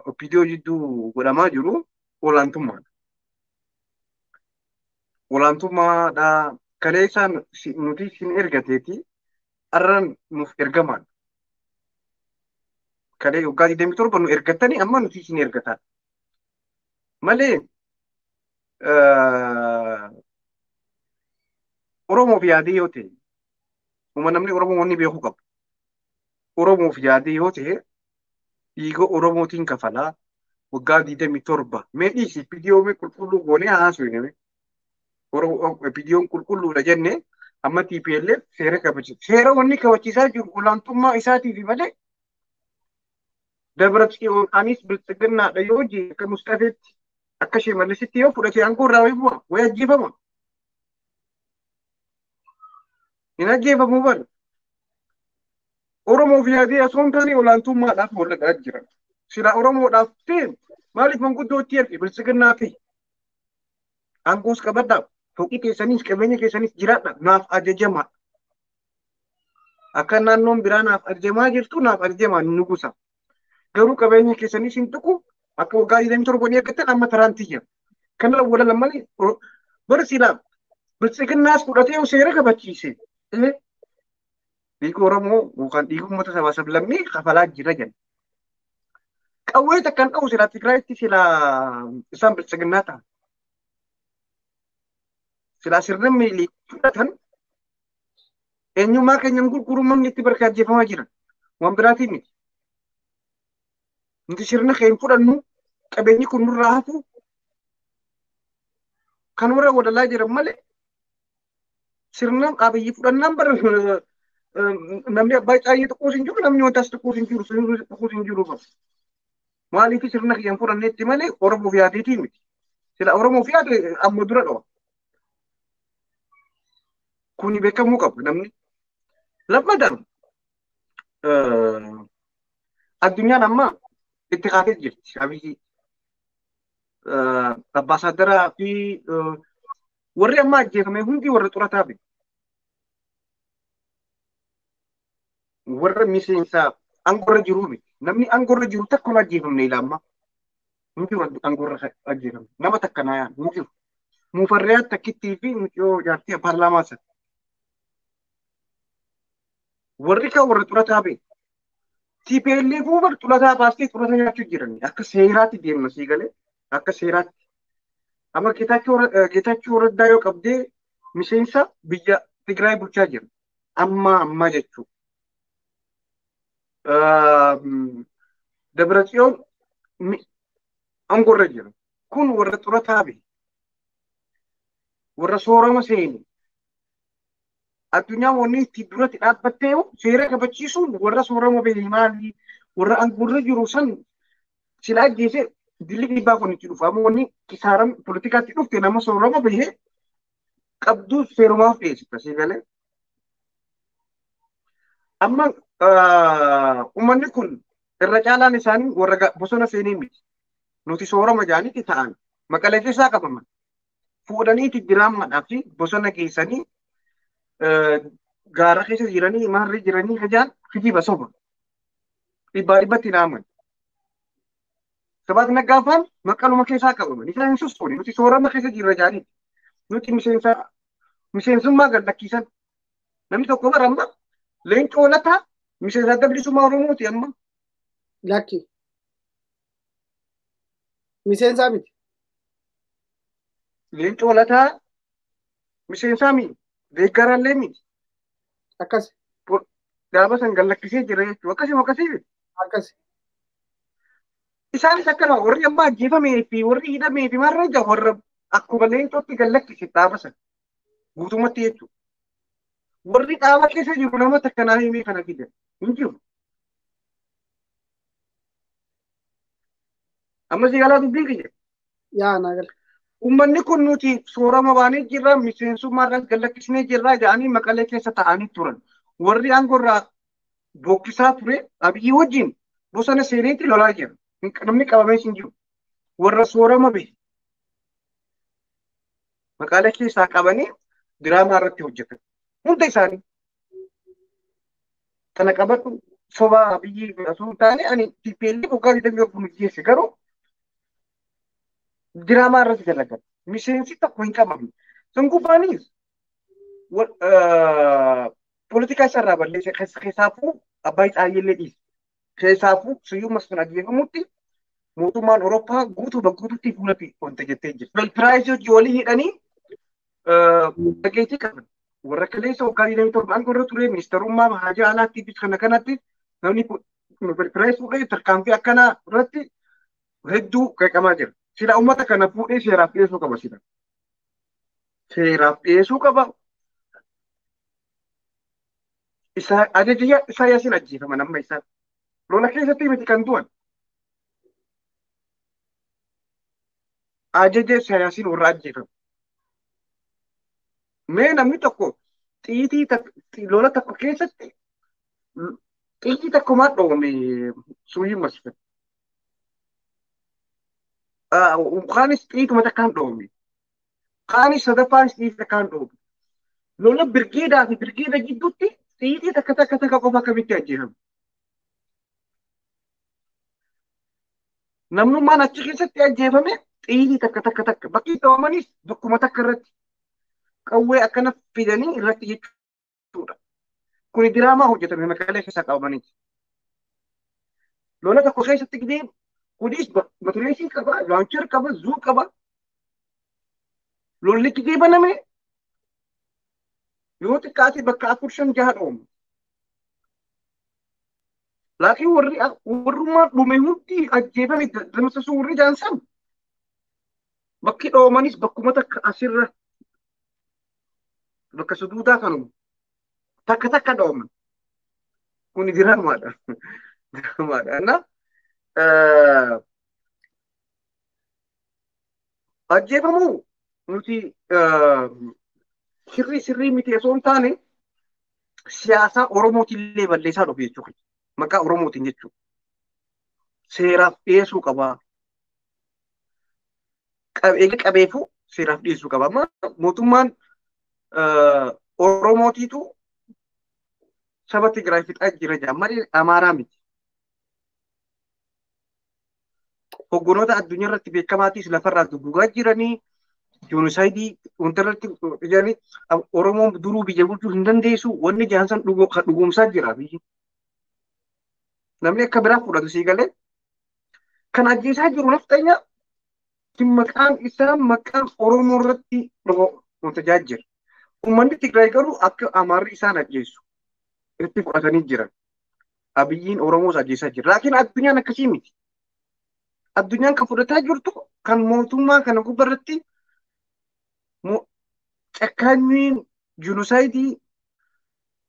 OPDO jidduu godhamaa jiru olaantummaadha. Olaantummaadha. Kaleessaan nuti sin ergateeti arran nuuf ergamaadha. Kalee waggaa 27 nu ergatanii amma nuti sin ergatan. Malee Oromoof yaadee yoo ta'e, uma namni Oromoo wanni beekuu qabu. Oromoof yaadee yoo ta'e, dhiiga Oromootiin kafalaa waggaa 27 mee dhiisi PDO mee qulqulluu goonee haasofne. PDO'n qulqulluudha jenne amma TPLF seera kabachiisa. Seera wanni kabachiisaa jiru olaantummaa isaatiif malee Dabra anis bilxiginnaadha yoo jee akka Mustafeetti akka Shimallisitti yoo fudhate aangoo irraa wayii bu'a wayii ajjeefama. Hin ajjeefamu bara. Oromoof yaadee osoo hin taane olaantummaadhaaf walladhaa jira. Sila Oromoodhaaf ta'e maaliif manguddootti erge bilxiginnaa ta'e? Aangoos qabadhaa, fooqii keessanis qabeenya keessanis jiraadha, naaf ajajamaa. Akka naannoon biraa naaf ajajamaa jirtu naaf ajajamaa nugusa. Garuu qabeenya keessanis hin tuqu akka waggaa 27 ni eeggatan amma taraan tiyya. Kana wala lammalee bara silaa bilxiginnaas fudhatee seera kabachiise. Dhiiga Oromoo yookaan dhiiga uummata sabaa sablammii kafalaa jira jenna. Qawwee takkan qabu silaa Tigraayitti silaa isaan bilchiginnaa ta'a. Silaa sirna miilii fudhatan eenyummaa keenyan gurguruu manni itti barka ajjeefamaa jiran. Waan biraatiin miti. Nuti sirna keenya fudhannu qabeenyi kun nurraa hafu kan warra wadalaa jiran malee sirna Abiyyi fudhannaan bara namni abbaa caayyee xiqqoos hin jiru namni wantaas xiqqoos hin jiru sirna xiqqoos hin jiru. Maaliif sirna kiyyan fudhanneetti malee Oromoof yaadeetii miti. Sila Oromoof yaade amma dura dhawa. Kuni beekamuu qaba namni. Lammataan addunyaan amma itti kaatee jirti Abiyyi. Ambaasaaddaraa fi warri amma ajjeefame hundi warra xurataa fi warra miseensaa aangorra jiruu miti. Namni aangorra jiru takka hin ajjeefamne ila ammaa. Hin jiru aangorra ajjeefamne. Nama takka naa hin jiru. Mufarriyaa takkittii fi mucayyoo jaartii paarlaamaa sana. Warri kaan warra xurataa bee. TPLF warra xurataa baastee xurataa nyaachuu jiran akka seeraatti deemna sii galee akka seeraatti. Amma Geetaachoo Raddaa yoo qabdee miseensa biyya Tigraay bulchaa jira. Amma ammaa jechuudha. Dabratsiyoon aangorra jira. Kun warra xurataa bee. Warra soorama seeni. Addunyaan wanni itti duratti dhaabbattee seera kabachiisuun warra soorama bee maali warra aangorra jiru san sila ajjeese dilli dhiibbaa kun itti dhufa. Amma wanni kisaaran poolitikaatti dhufte nama soorama bahee qabduu seerumaaf dhiyeessita sii galee. Amma uummanni kun irra caalaan isaanii warra bosona seenii miti. Nuti soorama jaanitti ta'an maqalee keessaa qabaman. Fuudhanii itti diraamadhaa fi bosona geessanii gaara keessa jiranii maarree jiranii hajaan kijiba soba. Dhibbaa dhibbatti naaman. Sabaat naggaafaan maqaluma keessaa qabaman. Isaan hin sossoone nuti soorama keessa jirra jaanitti. Nuti miseensummaa gad lakkisan. Namni tokko bara amma leencoo lataa miseensa adda bilisummaa Oromooti amma. Lakki. Miseensaa miti. Leencoo lataa miseensaa miti. Deeggaraallee miti. Akkas. Dhaaba san gad lakkisee jira jechuudha. Akkasuma akkasii miti. Akkas. Isaanis akkana warri amma ajjeefamee fi warri hidhamee fi maarra jira warra akkuma leencootti gad lakkise dhaaba san guutummaatti jechuudha. Warri dhaaba keessa jiru nama takka naa himee kana fide hin jiru. Amma si galaa dubbiin kiyya. Yaa naa gala. Uummanni kun nuti soorama baanee jirra miseensummaa irraas gad lakkisnee jirra jedhanii maqalee keessa taa'anii turan. Warri aangoo irraa bookkisaa ture Abiyyi wajjin bosona seeneetti lolaa jira. Namni qabamee hin jiru. Warra soorama bahe maqalee keessaa qabanii diraamaa irratti hojjetan. Hunda isaanii. Kana qabadhu soba Abiyyi osoo hin taane ani TPLF waggaa 24 nu geesse garuu diraamaa irratti dalagan. Miseensi tokko hin qabamne. Sun gubbaanis poolitikaa isaarraa balleesse keessaafuu Abbaay Xaayyeellee dhiise. Keessaafuu Siyyuu Masfin ajjeefamutti mootummaan Awurooppaa guutuu guutuutti fuulatti wanta jettee jirti. Nobel hojii walii hidhanii dhageettii qaban. Warra kaleessa waggaa 27 aangoo irra ture ministeerummaa haajaa alaatti fi kana kanatti namni Nobel Prize fuudhee tarkaanfii akkanaa irratti hedduu qeeqamaa jira. Sila uummata kana fuudhee seeraaf dhiyeessuu qaba sila. Seeraaf dhiyeessuu qaba. Isa ajaja Isaayyaasiin ajjeefaman amma isaan. Lola keessatti miti kan du'an. Ajaja Isaayyaasiin warra ajjeefaman. Mee namni tokko xiyyitii lola tokko keessatti xiyyitii tokko maal dhoowwame Suyyii Masfin. Kaanis xiyyiituma takkaan dhoowwame. Kaanis sadaffaanis xiyyitii takkaan dhoowwame. Lola birgeedaa fi birgeeda gidduutti xiyyitii takka takka takka qofa akkamitti ajjeefame. Namnummaan achi keessatti ajjeefame xiyyitii takka takka takka. Bakki dhoowwamanis bakkuma takka irratti. Qawwee akkana fidanii irratti jechuudha. Kuni diraamaa hojjetame maqalee keessaa qabamaniiti. Lola tokko keessatti gidee Kunis matireesii qaba, laanchar qaba, zuu qaba. Lolli gisee baname yoo xiqqaate bakka 4, 5, 6 dhoomu. Laakiin warri warrummaa dhume hundi ajjeefame damsasuu warri jaansan bakki dhoomanis bakkuma takka asirra bakka suduudaa kanuma takka takka dhooman. Kuni diraamaadha. Diraamaadha. Na ajjeefamuu nuti sirrii sirrii miti osoo hin taane siyaasa Oromootillee balleessaa dhufe jechuudha. Maqaa Oromootiin jechuudha. Seeraaf dhiyeessuu qaba. Eega qabeefuu seeraaf dhiyeessuu qaba. Amma mootummaan Oromootiitu saba Tigraay fixaa jira jedha malee Amaaraa miti. Hogganoota addunyaa irratti beekamaatis lafarraa dugugaa jiranii joonosaayidii wanta irratti jedhanii Oromoon duruu biyya bulchuu hin dandeessu wanni jaansan dhugoomsaa jira biyyi. Namni akka biraa fudhatu sii galee kan ajjeesaa jiru nafxanya maqaan isaa maqaan Oromoo irratti wanta jira. Uummanni Tigraay garuu akka Amaarri isaan ajjeessu itti fudhatanii jiran. Abiyyiin Oromoos ajjeesaa jira. Laakiin addunyaan akkasii miti. Addunyaan kan fudhataa jirtu kan mootummaa kana gubbaarratti cakkaanyiin junusaayidii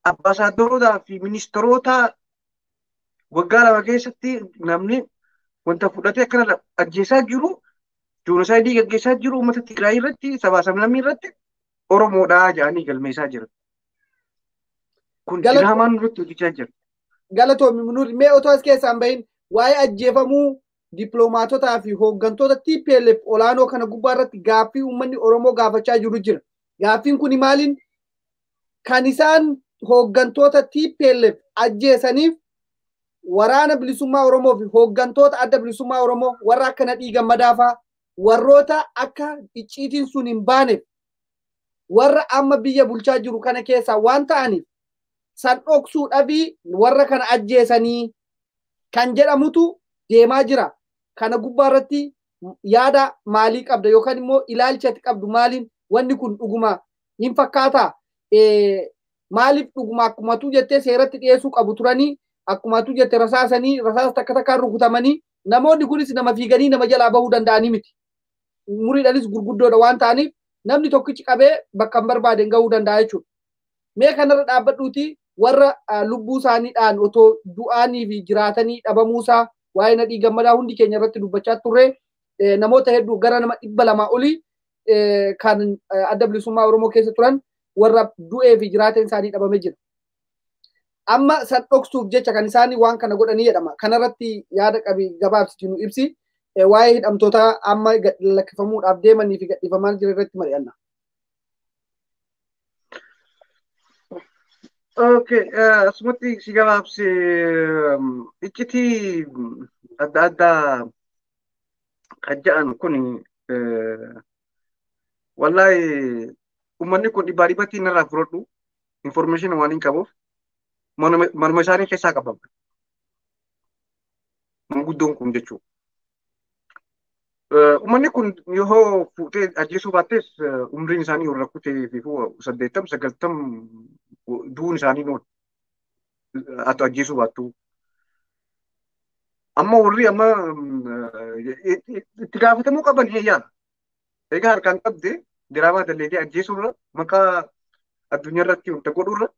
ambaasaaddarootaa fi ministeerota waggaa 2 keessatti namni wanta fudhatee akkana ajjeesaa jiru junusaayidii gaggeessaa jiru uummata Tigraay irratti sabaa sablammii irratti Oromoodhaa jedhanii galmeessaa jiran. Kun diraamaan nurratti hojjechaa jira. Galatoomi Nuur, mee otoo as keessaan bahin waa'ee ajjeefamuu dippiloomaatotaa fi hooggantoota TPLF olaanoo kana gubbaa irratti gaaffii uummanni Oromoo gaafachaa jiru jira. Gaaffiin kun maaliin kan isaan hooggantoota TPLF ajjeesaniif waraana bilisummaa Oromoo fi hooggantoota adda bilisummaa Oromoo warra akka Nadhii Gammadaa fa'aa warroota akka icciitiin sun hin baaneef warra amma biyya bulchaa jiru kana keessaa waan ta'aniif san dhoksuudhaafi warra kana ajjeesanii kan jedhamutu deemaa jira. Kana gubbaa irratti yaada maalii qabda yookaan immoo ilaalcha ati qabdu maaliin wanni kun dhuguma hin fakkaataa? Maaliif dhuguma akkumatu jettee seeratti dhiyeessuu qabu turanii akkumatu jette rasaasanii rasaasa takka takkaan rukutamanii namoonni kunis nama fiiganii nama jalaa bahuu danda'anii miti. Umuriidhaanis gurguddoodha waan ta'aniif namni tokkichi qabee bakka hin barbaade gahuu danda'a jechuudha. Mee kanarra dhaabbadhuuti warra lubbuu isaaniidhaan otoo du'aanii fi jiraatanii dhabamuusaa waa'ee Nadhii Gammadaa hundi keenya irratti dubbachaa turre namoota hedduu gara nama 200 olii kan adda bilisummaa Oromoo keessa turan warra du'ee fi jiraateen isaanii dhabamee jira. Amma san dhoksuuf jecha kan isaanii waan kana godhanii jedhama. Kanarratti yaada qabi gabaabsitii nu ibsi. Waa'ee hidhamtoota amma lakkifamuudhaaf deemanii fi gadhiifamaa jiran irratti mari'anna. Okay, asumatti si gabaabse iccitii adda addaa kan jedhan kun wallaahi uummanni kun dhibbaa dhibbatti narraa fudhadhu information waan hin qabuuf manuma isaanii keessaa qabama. Manguddoon kun jechuudha. Uummanni kun yoo fuutee ajjeesuu baattees umriin isaanii warra kutee fi 80, 90 du'uun isaanii noota. Ati ajjeesuu baattu. Amma warri amma itti gaafatamuu qaban heeyyaan. Egaa harkaan qabde diraamaa dalleetee ajjeesuurra maqaa addunyaa irratti wanta godhuurra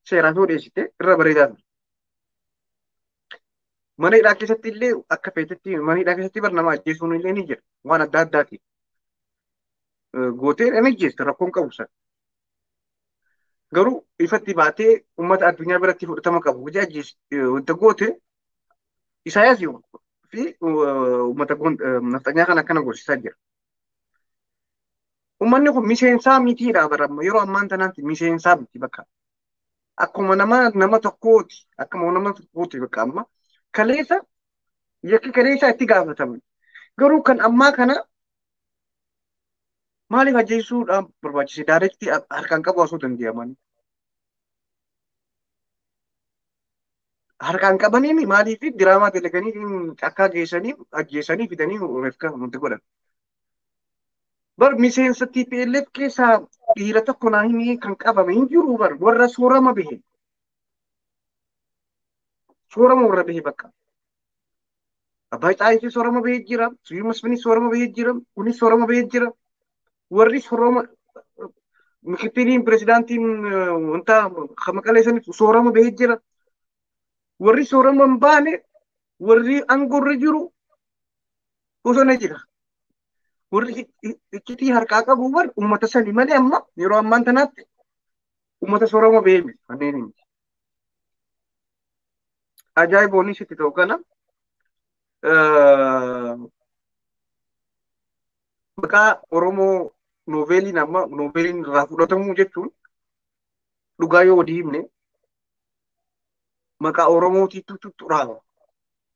seeraan yoo dhiyeessite irra bareedaa ture. Mana hidhaa keessatti illee akka feetetti mana hidhaa keessatti bar nama ajjeesuun illee ni jira waan adda addaatiin. Gootee ni ajjeesta rakkoon qabu sana. Garuu ifatti baatee uummata addunyaa biratti fudhatama qabu hojii ajjees wanta goote Isaayyaas fi uummata nafxanyaa kan akkana gorsisaa jira. Uummanni kun miseensaa mitiidha bara yeroo ammaan tanaatti miseensaa miti bakka. Akkuma nama tokkooti akkuma nama tokkooti bakka amma kaleessa yakki kaleessa itti gaafataman. Garuu kan ammaa kana maaliif ajjeesuudhaan barbaachise daayirektii harkaan qabu osoo danda'aman. Harkaan qabanii maaliif diraamaa dalaganii akka geessanii ajjeesanii fidanii reefka nuti godhan. Bar miseensa TPLF keessaa dhiira tokko naa himee kan qabame hin jiru bar warra soorama bahe. Soorama warra bahe bakka. Abbaa Xaayisii soorama bahee jira. Suyyuu Masfinii soorama bahee jira. Kunis soorama bahee jira. Warri soorama mikitiliin pirezidaantiin wanta maqalee saniif soorama bahee jira. Warri soorama hin baane warri aangorra jiru bosona jira. Warri iccitii harkaa qabu bar uummata sani malee amma yeroo ammaan tanaatti uummata soorama bahee miti kanneen hin. Ajaa'iboonni sitti ta'u kana maqaa Oromoo nooveeliin amma nooveeliin irraa fudhatamuu jechuun dhugaa yoo walii himne maqaa Oromootiitu xuraa'aa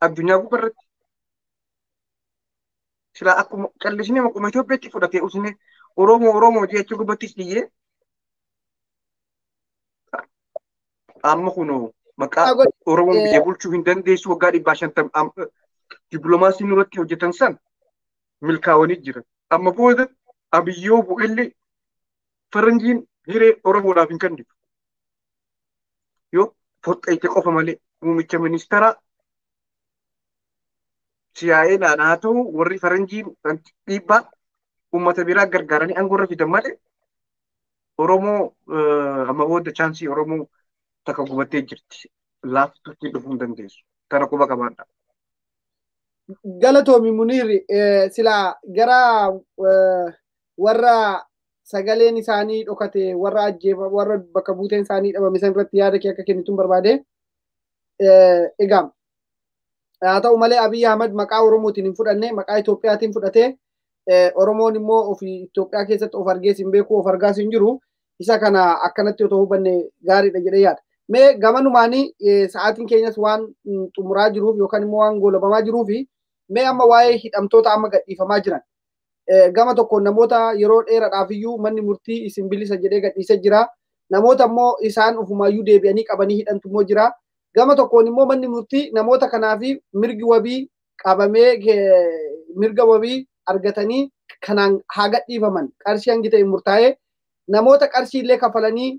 addunyaa gubbaarratti. Silaa akkuma callisnee maquma Itoophiyaatti fudhatee usne Oromoo Oromoo jechuu gubbattis dhiyyee amma kunoo maqaa Oromoon biyya bulchuu hin dandeessu waggaa 150 dippiloomaasii nurratti hojjetan san milkaa'anii jiran. Amma booda Abiyyoo bu'ellee faranjiin hiree Oromoodhaaf hin kennitu. Yoo foxxeete qofa malee muummicha ministeeraa siyaa'eedhaan haa ta'u warri faranjiin dhiibbaa uummata biraa gargaaranii aangoo fidan malee Oromoo amma booda chaansii Oromoo takka gubattee jirti. Laaftutti dhufuu hin dandeessu. Kana quba qabaadha. Galatoomi Muniir silaa gara warra sagaleen isaanii dhokate warra ajjeefa warra bakka buuteen isaanii dhabame san irratti yaada kee akka kennituun barbaade. Egaa haa ta'u malee Abiy Ahmed maqaa Oromootiin hin fudhanne maqaa Itoophiyaatiin fudhatee Oromoon immoo ofii Itoophiyaa keessatti of argees hin beeku of argaas hin jiru isa kana akkanatti otoo hubanne gaariidha jedhee yaada. Mee gamanumaanii sa'aatiin keenyas waan xumuraa jiruuf yookaan immoo waan goolabamaa jiruufi mee amma waa'ee hidhamtoota amma gadhiifamaa jiran gama tokkoon namoota yeroo dheeraadhaaf iyyuu manni murtii isin bilisa jedhee gadhiisee jira. Namoota immoo isaan ofumaayyuu deebi'anii qabanii hidhantu immoo jira. Gama tokkoon immoo manni murtii namoota kanaaf mirgi wabii qabamee mirga wabii argatanii kanaan haa gadhiifaman qarshii hangi ta'e murtaa'ee namoota qarshii illee kafalanii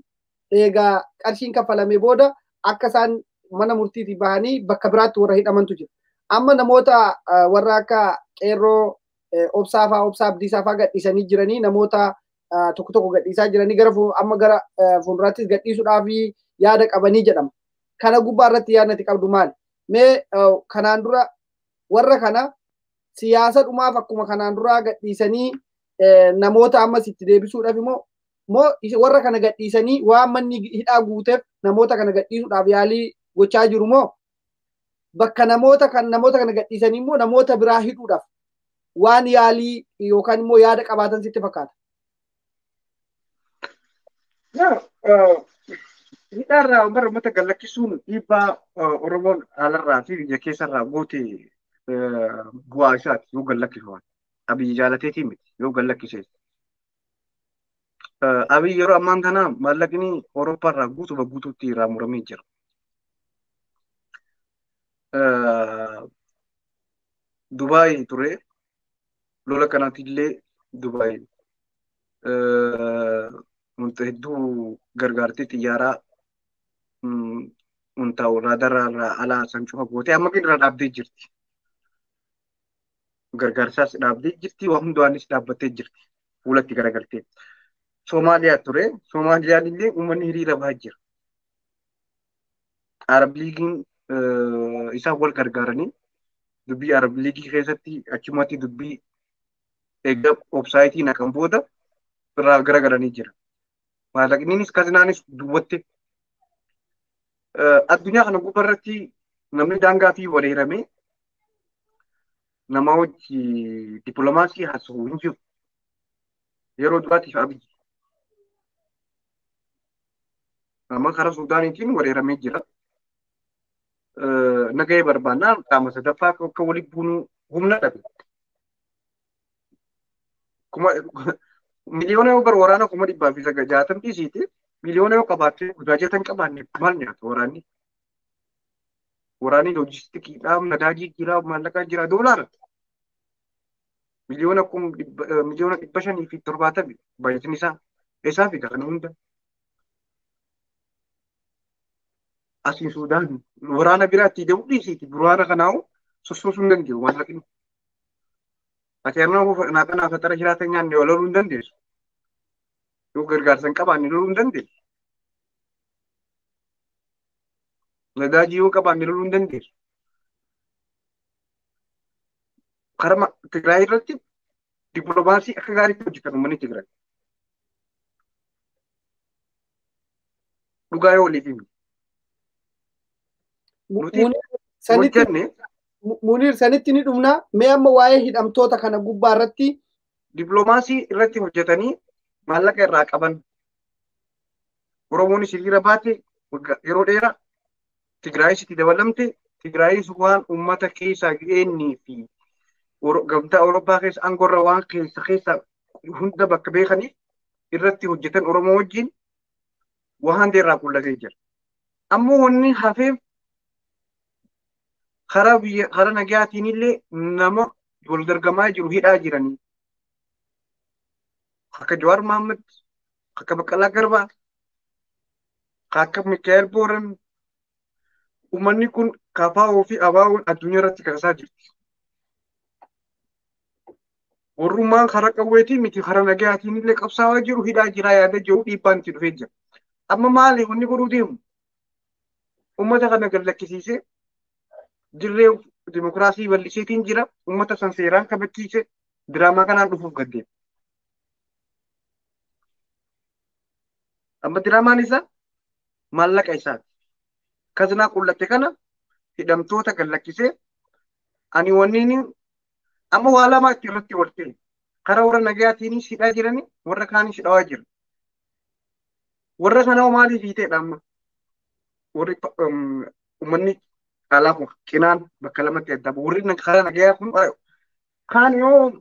eegaa qarshiin kafalamee booda akka isaan mana murtiitii bahanii bakka biraatti warra hidhamantu jira. Amma namoota warra akka qeerroo obsaa fa'aa obsaa abdiisaa fa'aa gadhiisanii jiranii namoota tokko tokko gadhiisaa jiranii gara amma gara fuulduraattis gadhiisuudhaaf yaada qabanii jedhama. Kana gubbaa irratti yaadni ati qabdu maali? Mee kanaan dura warra kana siyaasa dhumaaf akkuma kanaan duraa gadhiisanii namoota ammas itti deebisuudhaaf immoo moo warra kana gadhiisanii waan manni hidhaa guuteef namoota kana gadhiisuudhaaf yaalii gochaa jiru moo bakka namoota kan namoota kana gadhiisanii immoo namoota biraa hidhuudhaaf waan yaalii yookaan immoo yaada qabaatan sitti fakkaata? Hidhaarraa bara uummata gallakkisuun dhiibbaa Oromoon alarraa fi biyya keessarraa goote bu'aa isaati yoo gallakkifaman. Abiyyi jaalateetii miti yoo gallakkise. Abiyyi yeroo ammaan kana maallaqni Awurooppaarraa guutuma guutuutti irraa muramee jira. Dubaay ture lola kanaatti Dubaay wanta hedduu gargaartee xiyyaaraa wanta raadarraa alaa san cufa gootee amma irraa dhaabdee jirti. Gargaarsaas dhaabdee jirti waa hundaanis dhaabbattee jirti fuulatti garagaltee. Somaaliyaa ture Somaaliyaan illee uummanni hiriira bahaa jira. Arab Liigiin isaan wal gargaaranii dubbii Arab Liigii keessatti achumatti dubbii egaa websaayitii naqan booda irraa garagalanii jira. Maallaqniinis kazinaanis duwwatte. Addunyaa kana gubbaarratti namni daangaa fi wareeramee nama wajji dippiloomaasii haasa'u hin jiru. Yeroo duraatiif Abiyyi. Nama karaa Suudaaniitiin wareeramee jira. Nagahee barbaannaan qaama sadaffaa akka walitti buunuu humna dhabe. Miliyoona yoo bar waraana 160,000 dhiisiiti miliyoona yoo qabaatte baajata hin qabaanne maal nyaata waraanni? Waraanni loojistikiidhaa nadaajii jira maallaqaa jira doolaara. Miliyoona 570 baay'atin isaa eessaa fida kana hunda. Asiin Suudaan waraana biraatti deemuu dhiisiiti waraana kanaa'u sossoosuu hin danda'u maallaqni. Ati harma naaqanaa faxara jiraatan nyaanne loluu hin dandeessu. Yoo gargaarsa hin qabaanne loluu hin dandeessu. Nadaajii yoo qabaanne loluu hin dandeessu. Karaa Tigraay irratti dippiloomaasii akka gaariitti hojjetan uummanni Tigraay. Dhugaa yoo waliif himne. Nuti hojjenne. Muniir sanitti ni dhumna. Mee amma waa'ee hidhamtoota kana gubbaa irratti. Dippiloomaasii irratti hojjetanii maallaqa irraa qaban. Oromoonis hiriira baate yeroo dheeraa Tigraayis itti dabalamte Tigraayis waan uummata keessaa ga'eenii fi gamtaa Awurooppaa keessa aangoorra waan keessa hunda bakka beekaniif irratti hojjetan Oromoo wajjin waan hunda irraa qullatee jira. Ammoo wanni hafeef karaa biyya karaa nagaatiin illee nama wal dorgomaa jiru hidhaa jiranii. Akka Jawaar Mohaammed, akka Baqqalaa Garbaa, akka Mikaa'el Booran uummanni kun KFO fi ABO'n addunyaa irratti kakaasaa jirti. Warrummaan karaa qawweetii miti karaa nagaatiin illee qabsaa'aa jiru hidhaa jiraa yaada jiru dhiibbaan itti dhufee jira. Amma maali wanni godhuu deemu? Uummata kana gad lakkisiisee dirree dimokiraasii bal'iseetiin jira. Uummata san seeraan kabachiise diraamaa kanaan dhufuuf gad deema. Amma diraamaan isaa maallaqa isaati. Kazinaa qullatte kana hidhamtoota gad lakkisee ani wanni amma waa lama itti irratti wal ta'e karaa warra nagaatiinis hidhaa jirani warra kaanis hidhawaa jira. Warra kanaa maaliif hiiteedha amma? Warri uummanni alaa kun cinaan bakka lamatti adda bahu. Warri karaa nagayaa kun kaan yoo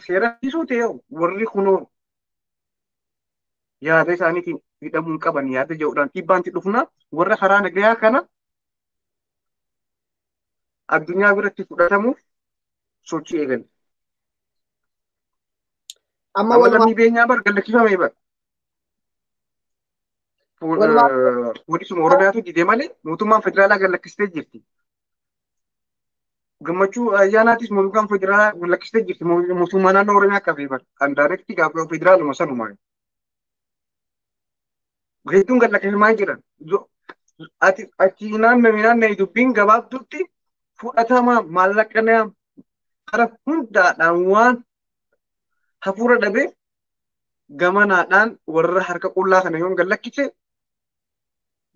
seera dhiisuu ta'e warri kunoo yaada isaaniitiin hidhamuu hin qaban yaada jedhuudhaan dhiibbaan itti dhufna warra karaa nagayaa kana addunyaa biratti fudhatamuuf sochii eegale. Amma lammii beenyaa bar gad lakkifame bar. Poolisuma Oromiyaatu dide malee mootummaan federaalaa gad lakkistee jirti. Gammachuu ayyaanaatis mootummaan federaalaa gad lakkistee jirti. Mootummaa naannoo Oromiyaa qabee bar. Kan daayirektii gaafa federaaluma sanumaa. Hedduun gad lakkifamaa jiran. Ati achi naannoo naannoo dubbiin gabaabduutti fudhatama maallaqa karaa hundaadhaan waan hafuura dhabee gamanaadhaan warra harka qullaa kana yoon gad lakkise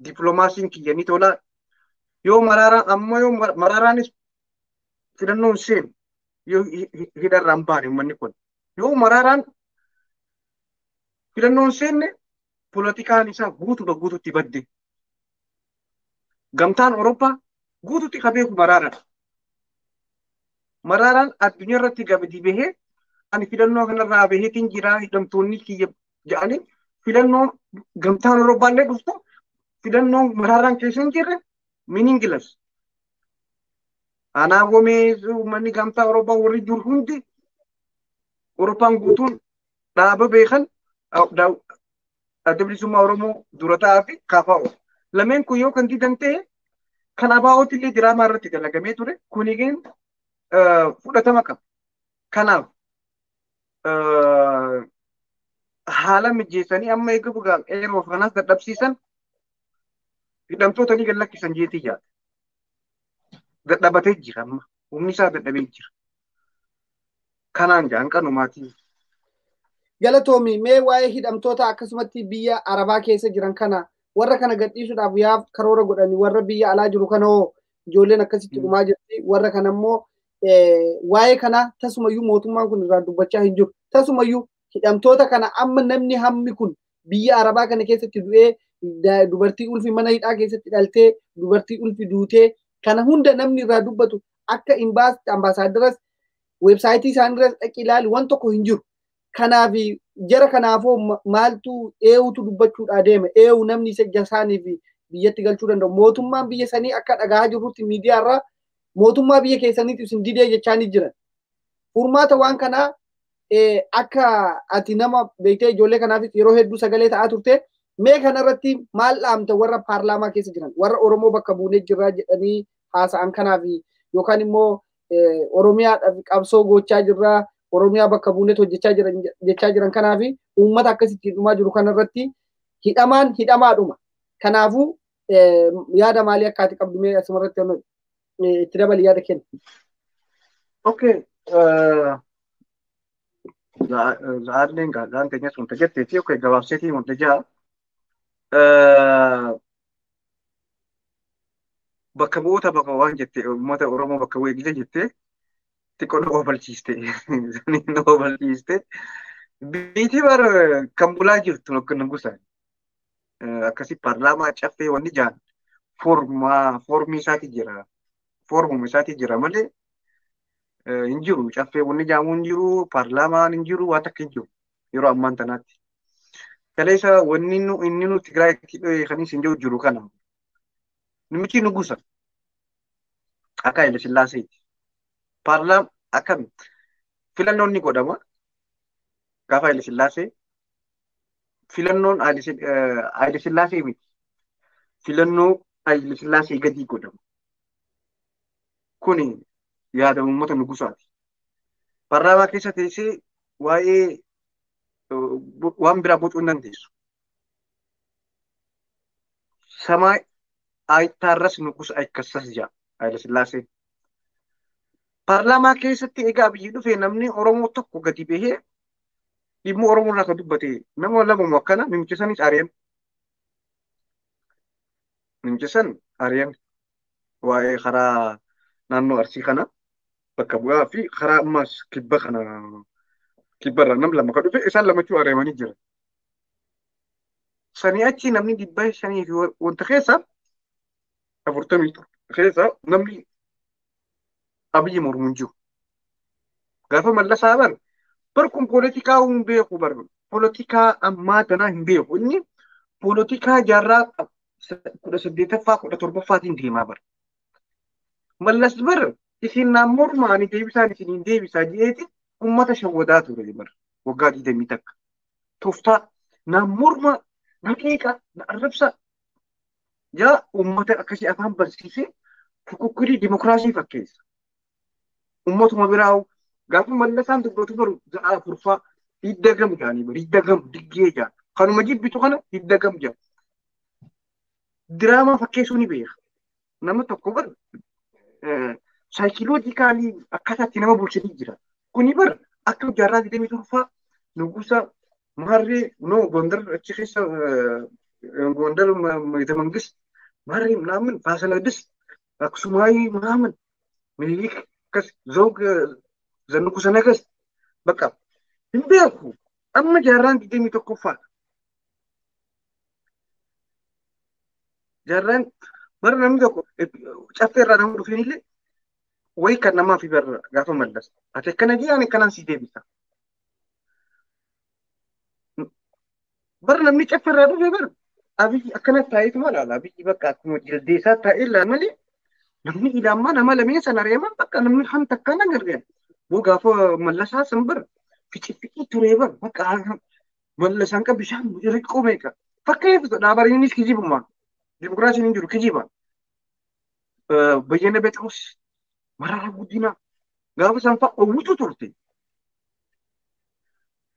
dippiloomaasiin kiyya ni tola. Yoo maraaraan amma yoo maraaraanis filannoon seenu yoo hidharraan baane uummanni kun. Yoo maraaraan filannoon seenne poolitikaan isaa guutuudha guututti badde. Gamtaan Awurooppaa guututti ka beeku maraaraadha. Maraaraan addunyaa irratti gadi bahee ani filannoo kanarraa baheetiin jira hidhamtoonni kiyya jedhanii filannoo gamtaan Awurooppaa illee dhuftu filannoo maraaraan keessa hin jirre meaningless. Anaa gomee uummanni gamtaa Awurooppaa warri jiru hundi Awurooppaan guutuun dhaaba beekan adda bilisummaa Oromoo dura ta'aa fi KFO. Lameen kun yoo kan didan ta'e kan ABO'tti illee diraamaa irratti dalagamee ture kunigeen fudhatama qaba. Kanaaf haala mijeessanii amma eega yeroo kanaas dadhabsiisan hidhamtoota ni gad lakkisan jeetii yaada. Dadhabatee jira amma humni isaa dadhabee jira. Kanaan jaan qanumaatii. Galatoomi mee waa'ee hidhamtoota akkasumatti biyya Arabaa keessa jiran kana warra kana gadhiisuudhaaf yaaf karoora godhanii warra biyya alaa jiru kana hoo ijoolleen akkasitti dhumaa jirti warra kana immoo waa'ee kana tasumayyuu mootummaan kun irraa dubbachaa hin jiru. Tasumayyuu hidhamtoota kana amma namni hammi kun biyya Arabaa kana keessatti du'ee dubartii ulfi mana hidhaa keessatti dhaltee dubartii ulfi duutee kana hunda namni irraa dubbatu akka ambaasaaderas weebsaayitii isaaniirras dhaqi ilaali waan tokko hin jiru. Kanaaf jara kanaafoo maaltu eewutu dubbachuudhaa deema eewu namni isa isaaniif biyyatti galchuu danda'u. Mootummaan biyya sanii akka dhagahaa jirrutti miidiyaarraa mootummaa biyya keessaniitu isin didee jechaa ni jiran. Furmaata waan kanaa akka ati nama beektee ijoollee kanaafis yeroo hedduu sagalee ta'aa turte mee kanarratti maal dhaamta warra paarlaamaa keessa jiran warra Oromoo bakka buunee jirraa jedhanii haasa'an kanaaf yookaan immoo Oromiyaadhaaf qabsoo gochaa jirraa Oromiyaa bakka buuneet hojjechaa jiran jechaa jiran kanaaf uummata akkasitti dhumaa jiru kanarratti hidhamaan hidhamaadhuma. Kanaafuu yaada maalii akka ati qabdu mee asumarratti itti dabali yaada kenna. Okay. Za'aalleen gaazaan teenya sun tajatteeti okay gabaabseetii wanta ja'a. Bakka bu'oota bakka waan jette uummata Oromoo bakka bu'ee gisa jette xiqqoo nu obalchiiste. Nu obalchiiste. Biitii bar kan bulaa jirtu nugusa. Akkasii paarlaamaa caffee wanni jaan foormii isaati jira. Foormuma isaati jira malee hin jiru. Caffee wanni jaamu hin jiru. Paarlaamaan hin jiru. Waan takka hin jiru. Yeroo ammaan tanaatti. Kaleessa wanni inni nu Tigraayitti kan isin jiru jiru kana. Namichi nugusa. Akka Haile Sillaaseeti. Paarlaam akkam filannoon ni godhama. Gaafa Haile Sillaasee filannoon Haile Sillaasee miti. Filannoo Haile Sillaasee gadi godhama. Kuni yaada uummata nugusaati. Paarlaamaa keessa teessee waa'ee waan biraa bocuu hin dandeessu. Samaa ayitaarras nugusa ayikassas jaa Haile Sillaaseen. Paarlaamaa keessatti egaa biyyi dhufe namni Oromoo tokko gadi bahee dhimma Oromoo irraa kan dubbate nama lamamu akkana namicha sanis ari'an. Namicha san ari'an waa'ee karaa naannoo Arsii kana bakka bu'aa fi karaa ammaas kibba kana kibbarraa nam lama kan dhufe isaan lamachuu ari'amanii jira. Sanii achi namni 500 fi wanta keessa 40 keessa namni Abiyyi mormu hin jiru. Gaafa Mallasaa bar bar kun poolitikaa hin beeku bar poolitikaa ammaa tanaa hin beeku. Inni poolitikaa jaarraa 18ffaa 17ffaatiin deemaa bar. Mallas bar isin naan morma ani deebisaan isiniin deebisaa je'eeti uummata shawwadaa ture bar waggaa 21. Tooftaa naan morma na qeeqa na arrabsa yaa uummata akkasii afaan barsiisee fukukkirii dimokiraasii fakkeessa. Uummatuma biraa gaafa Mallasaan dubbatu baru za'a afurfaa hidda gam jaanii bari hidda gam diggee jaa kanuma jibbitu kana hidda gam jaa. Diraamaa fakkeessuu ni beeka. Nama tokko bar saayikoloojikaalii akkaataa itti nama bulchanii jira. Kuni bar akka jaarraa 27ffaa nugusa maarree no Gondar achi keessa Gondar ቤተ መንግስት ማሬ ምናምን ፋሲለደስ አክሱማዊ ምናምን ምኒልክ ዘውግ ዘንጉሰ ነገስት በቃ hin beeku amma jaarraan 21ffaa jaarraan bara namni tokko caffee irraa nama dhufeen illee wayi kan namaa fi barra gaafa Mallas ati akkana jee ani akkanaan si deebisa. Bara namni caffee irraa dhufe bara Abiyyi akkana taa'eetuma ilaala. Abiyyi bakka akkuma jildeessaa taa'ee ilaala malee namni ilaamaa nama lameen sana reeman bakka namni hanta akkana gargaara. Boo gaafa Mallasaa san bara fici ture bara bakka Mallasaan kan bishaan riqoo meeqa. Fakkeef dhaabariinis kijibuma. Dimokiraasiin hin jiru kijiba. Bayyana Phexros Mararaa Guddinaa gaafa isaan fa'a owwitu turte.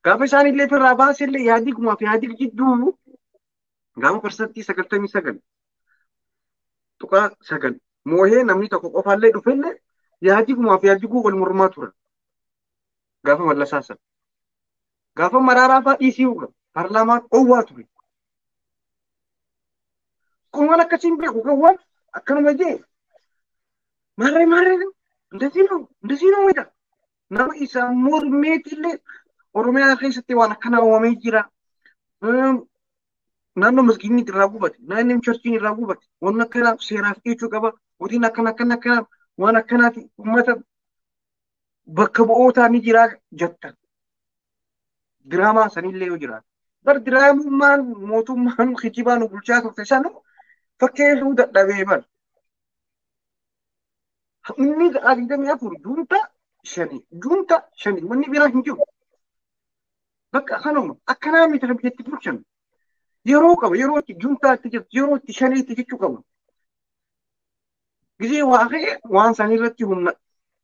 Gaafa isaan illee firraa baase illee yaadigumaa fi yaadig jidduu gaafa 99.9% moohee namni tokko qofaallee dhufellee yaadigumaa fi yaadiguu wal mormaa turan. Gaafa Mallasaa sana. Gaafa Mararaa fa'aa dhiisii uga paarlaamaan dhoowwaa ture. Kun waan akkasiin beeku kan waan akkanuma jee maarree maarree እንደዚህ ነው እንደዚህ ነው jedha. Nama isa mormeetillee Oromiyaa keessatti waan akkana uumamee jira. Naannoo masgiidni irraa gubate, naannoo churchiin irraa gubate, waan akkanaa seeraaf dhiyeessuu qaba, hojiin akkana akkana akkana waan akkanaati uummata bakka bu'ootaa ni jira jetta. Diraamaa sanillee yoo jiraate. Bar diraamummaan mootummaan kijibaa nu bulchaa turte sanu Fakkeessuu dadhabee bar. Inni 24 juunta 5 juunta 5 wanni biraa hin jiru. Bakka kanuma akkanaa miti kan biyyatti bulchan. Yeroo qaba yeroo itti juuntaa itti jirtu yeroo itti shanii itti jechuu qaba. Gizee waa ka'e waan isaanii irratti humna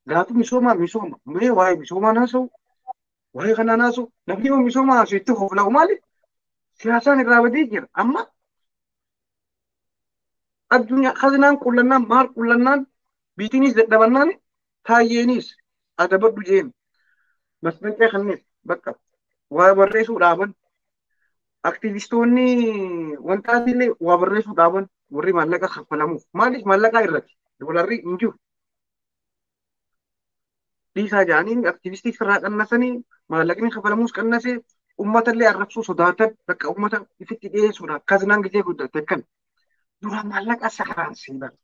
gaafa misoomaa misooma mee waa'ee misoomaa haasa'u waa'ee kanaan haasa'u namni yoo misoomaa haasa'u itti hofla'u maali siyaasaan irraa badee jira amma addunyaa kazinaan qullannaan maal qullannaan biitiinis dadhabannaan taayyeenis adabadhu jeen masbanqee kanneen bakka waa barreessuu dhaaban aktivistoonni wantaatillee waa barreessuu dhaaban warri maallaqa kaffalamuuf maaliif maallaqaa irratti doolarri hin jiru. Dhiisaa jedhanii aktivistii irraa qannasanii maallaqni kaffalamuus qannasee uummatallee arrabsuu sodaatan bakka uummata ifitti dhiyeessuudhaaf kazinaan gisee guddatte akkan dura maallaqa sakaraansee bara.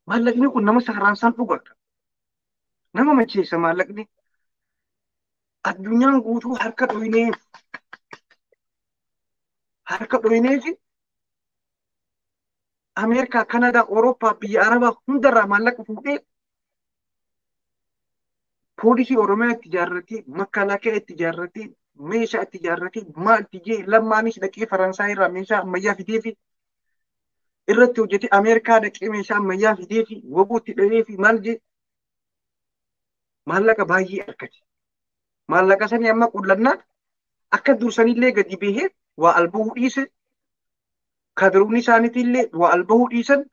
Maallaqni kun nama sakaraansaan dhugaadha. Nama macheessa maallaqni. Addunyaan guutuu harka dhoyneef harka dhoyneefi Ameerikaa, Kanadaa, Awurooppaa, biyya Arabaa hundarraa maallaqa fuudhee poolisii Oromiyaa itti ijaarratee, makalaakaa itti ijaarratee, meeshaa itti ijaarratee, maal itti jee lammaanis dhaqee Faransaay irraa meeshaa ammayyaa fidee fi irratti hojjetee Ameerikaa dhaqee meeshaa ammayyaa fidee fi woboo itti dhahee fi maal jee maallaqa baay'ee argate. Maallaqa sanii amma qullannaan akka dursanillee gadi bahee waa albahuu dhiise kadiruun isaaniitillee waa albahuu dhiisan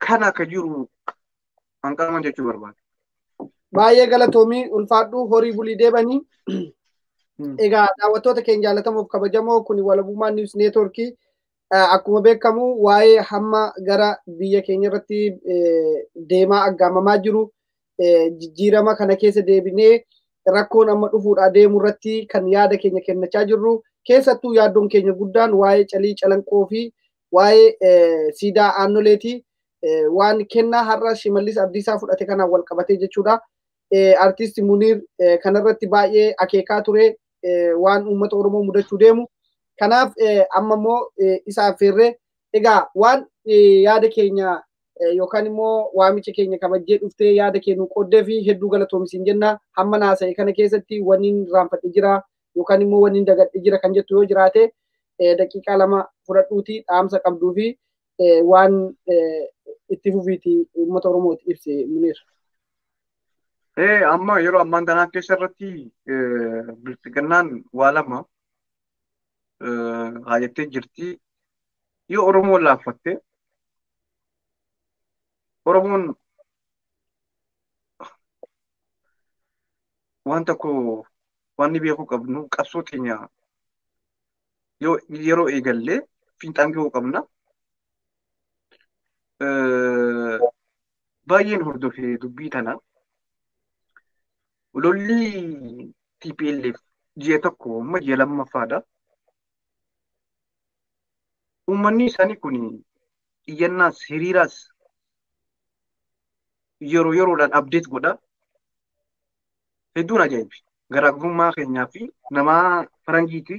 kana akka jiru hanqaman jechuu barbaada. Baay'ee galatoomii ulfaadhu horii bulii deebanii. Egaa daawwattoota keenya jaallatamuuf kabajamoo kun Walabummaa Niwus Neetwoorkii akkuma beekamu waa'ee hamma gara biyya keenya irratti deemaa aggaamamaa jiru jijjiirama kana keessa deebinee rakkoon amma dhufuudhaa deemu irratti kan yaada keenya kennachaa jirru keessattuu yaaddoon keenya guddaan waa'ee calii calanqoo fi waa'ee siidaa aannoleeti waan kennaa har'a Shimallis Abdiisaa fudhate kanaan wal qabatee jechuudha. Artiist Muniir kanarratti baay'ee akeekaa ture waan uummata Oromoo mudachuu deemu. Kanaaf amma immoo isa affeerree egaa waan yaada keenya yookaan immoo waamicha keenya kabajjee dhuftee yaada keenya qooddee fi hedduu galatoomsiin jenna hamma naasa'e kana keessatti wanni raanfadhe jira yookaan immoo wanni dagadhe jira kan jettu yoo jiraate daqiiqaa 2 fudhadhuuti dhaamsa qabduu fi waan itti fufiiti uummata Oromooti ibse Muniir. Amma yeroo ammaan tanaa keessa irratti bilchiginnaan waa lama haajattee jirti. Yoo Oromoon laaffatte Oromoon waan tokko waan beekuu qabnu qabsoo keenya yoo yeroo eegallee fiinxaan gahuu qabna. Baay'een hordofee dubbii tana. Lolli TPLF ji'a tokko amma ji'a lammaffaadha. Uummanni isaanii kun iyyannaas hiriiraas yeroo yeroodhaan abdeet godha. Hedduun ajaa'ibi. Garaagarummaa keenyaa fi nama faranjiiti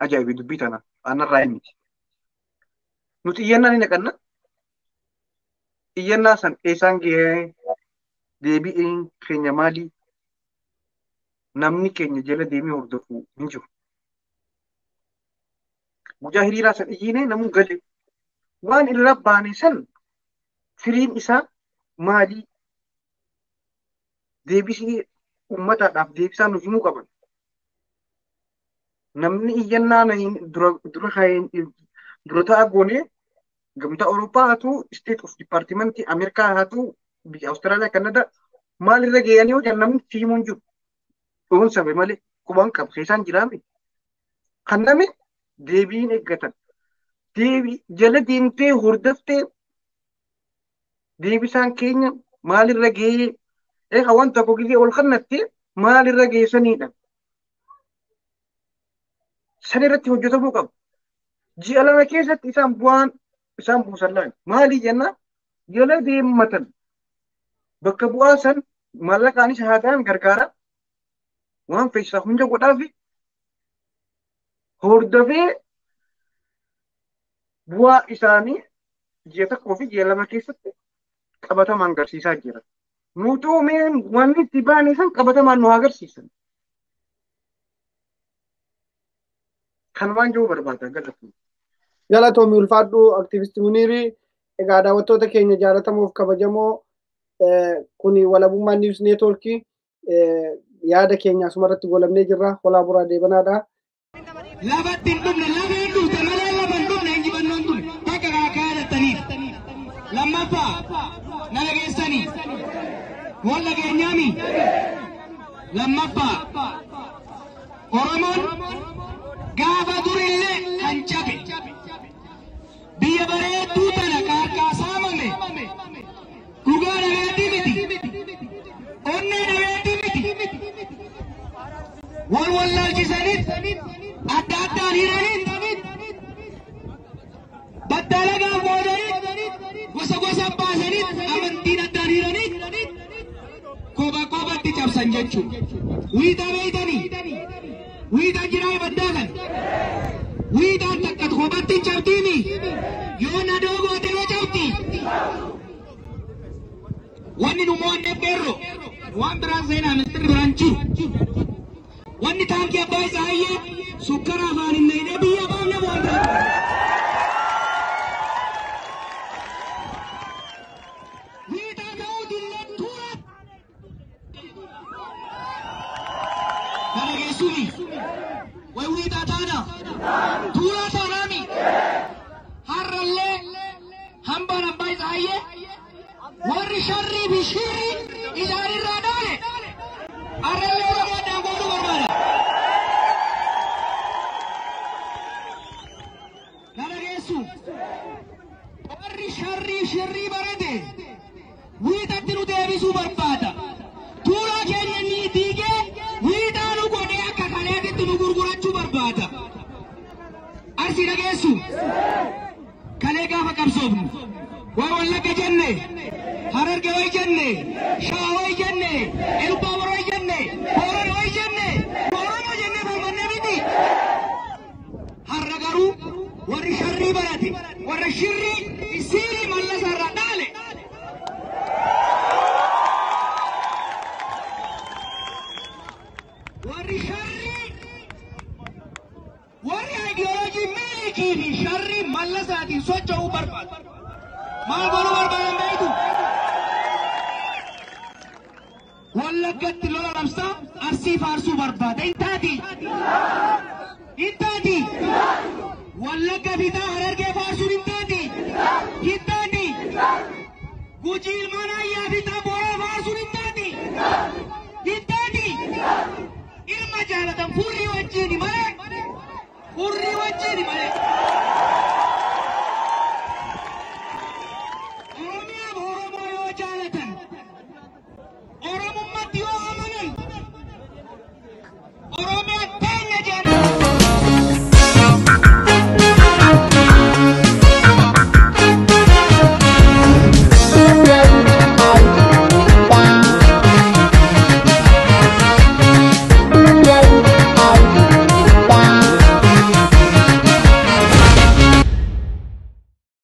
ajaa'ibi dubbii tana anarraa miti. Nuti iyyannaa ni naqanna. Iyyannaa san eessaan gahee deebiin keenya maali? Namni keenya jala deemee hordofu hin jiru. Guyyaa hiriiraa san iyyinee namuu gale. Waan irra baane san firiin isaa maali? Deebisii uummataadhaaf deebisaa nuuf himuu qaban. Namni iyyannaa dura ta'a goonee gamtaa Awurooppaa haa ta'u, State of Department Ameerikaa haa ta'u, biyya Awustiraaliyaa, Kanadaa maalirra gahanii yoo jedhan namni si himuu hin jiru. Dhuun sabe malee qubaan qaba keessaan jiraame. Kan nami deebiin eeggatan. Deebii jala deemtee hordoftee deebisaan keenya maalirra gahee eega waan tokko gisee ol kannattee maalirra geessanidha. San irratti hojjetamuu qabu. Ji'a 2 keessatti isaan bu'aan isaan buusan laala. Maali jennaan jala deemmatan bakka bu'aa san maallaqaanis haa ta'an gargaara. Waan feesisaa hunda godhaa fi Hordofee bu'aa isaanii ji'a tokkoo fi ji'a lama keessatti qabatamaan agarsiisaa jira. Nutuu mee wanni itti baane san qabatamaan nu agarsiisan. Kan waan jiru barbaada galatoomi. Galatoomi ulfaadhu aktivisti Muniirii. Egaa daawwattoota keenya jaallatamoof kabajamoo kuni Walabummaa Niwus Neetwoorkii yaada keenya asumarratti goolabnee jirra. Holaa buraa deebanaadha. Lafatti hin dhumne, lafa hin dhufte malee lafa hin dhumne injifannoon tun takka kaakaa jettaniif. Lammaffaa na dhageessanii wal dhageenyaami. Lammaffaa Oromoon gaafa durillee kan cabe biyya bareedduu tana kaarkaa saamame dhugaa dhabeetii miti, onnee dhabeetii miti, wal wallaalchisaniit adda addaan hiraniit battalagaan boodaniit gosa gosa baasaniit amantiin addaan hiraniit koba kobatti cabsan jechuudha. Wiixaa beeytanii wiixaa jiraa baddaa kan wiixaan takka kobatti hin cabdiini yoo nadoo goote yoo cabdi. Wanni nu mo'anneef qeerroo waan biraan seenaa ministirri biraan jiru. Wanni taankii abbaa isaa hayyee sukkara afaan hin naqne biyya baafne waan biraan. Wiixaa ta'uu dillee tuura. Kana geessuuni. Way wiixaa taana. Tuuraa taanaami. Har'allee hambaan abbaa isaa hayyee warri sharrii fi shirrii isaanirraa dhaale har'allee Oromoo addaan qooduu barbaada. Kana geessu warri sharrii shirrii barate wiixatti nu deebisuu barbaada. Tuuraa keenya ni diigee wiixaa nu godhee akka kaleetitti nu gurgurachuu barbaada. Arsii dhageessu kalee gaafa qabsoofnu waa Wallagga jenne, Hararge way jenne, Shawa way jenne, Elubbaabor way jenne, Booran way jenne, Oromoo jenne falmannee miti. Har'a garuu warri sharrii barate, warra shirrii isiirii mallasa irraa dhaale. Warri sharrii warri ayidiyooloojii miilikii fi sharrii mallasaatiin socho'uu barbaadu. Maal godhuu barbaadan beektu? Wallaggatti lola labsaa Arsii faarsuu barbaada. Hin taati. Hin taati. Wallagga fixaa Harargee faarsuun hin taati. Hin taati. Gujii ilmaan ayyaa fixaa Booraa faarsuun hin taati. Hin taati. Ilma jaalatan furrii wajjini malee. Furrii wajjini malee. Oromiyaaf Oromoo yoo jaalatan, Oromummaatti yoo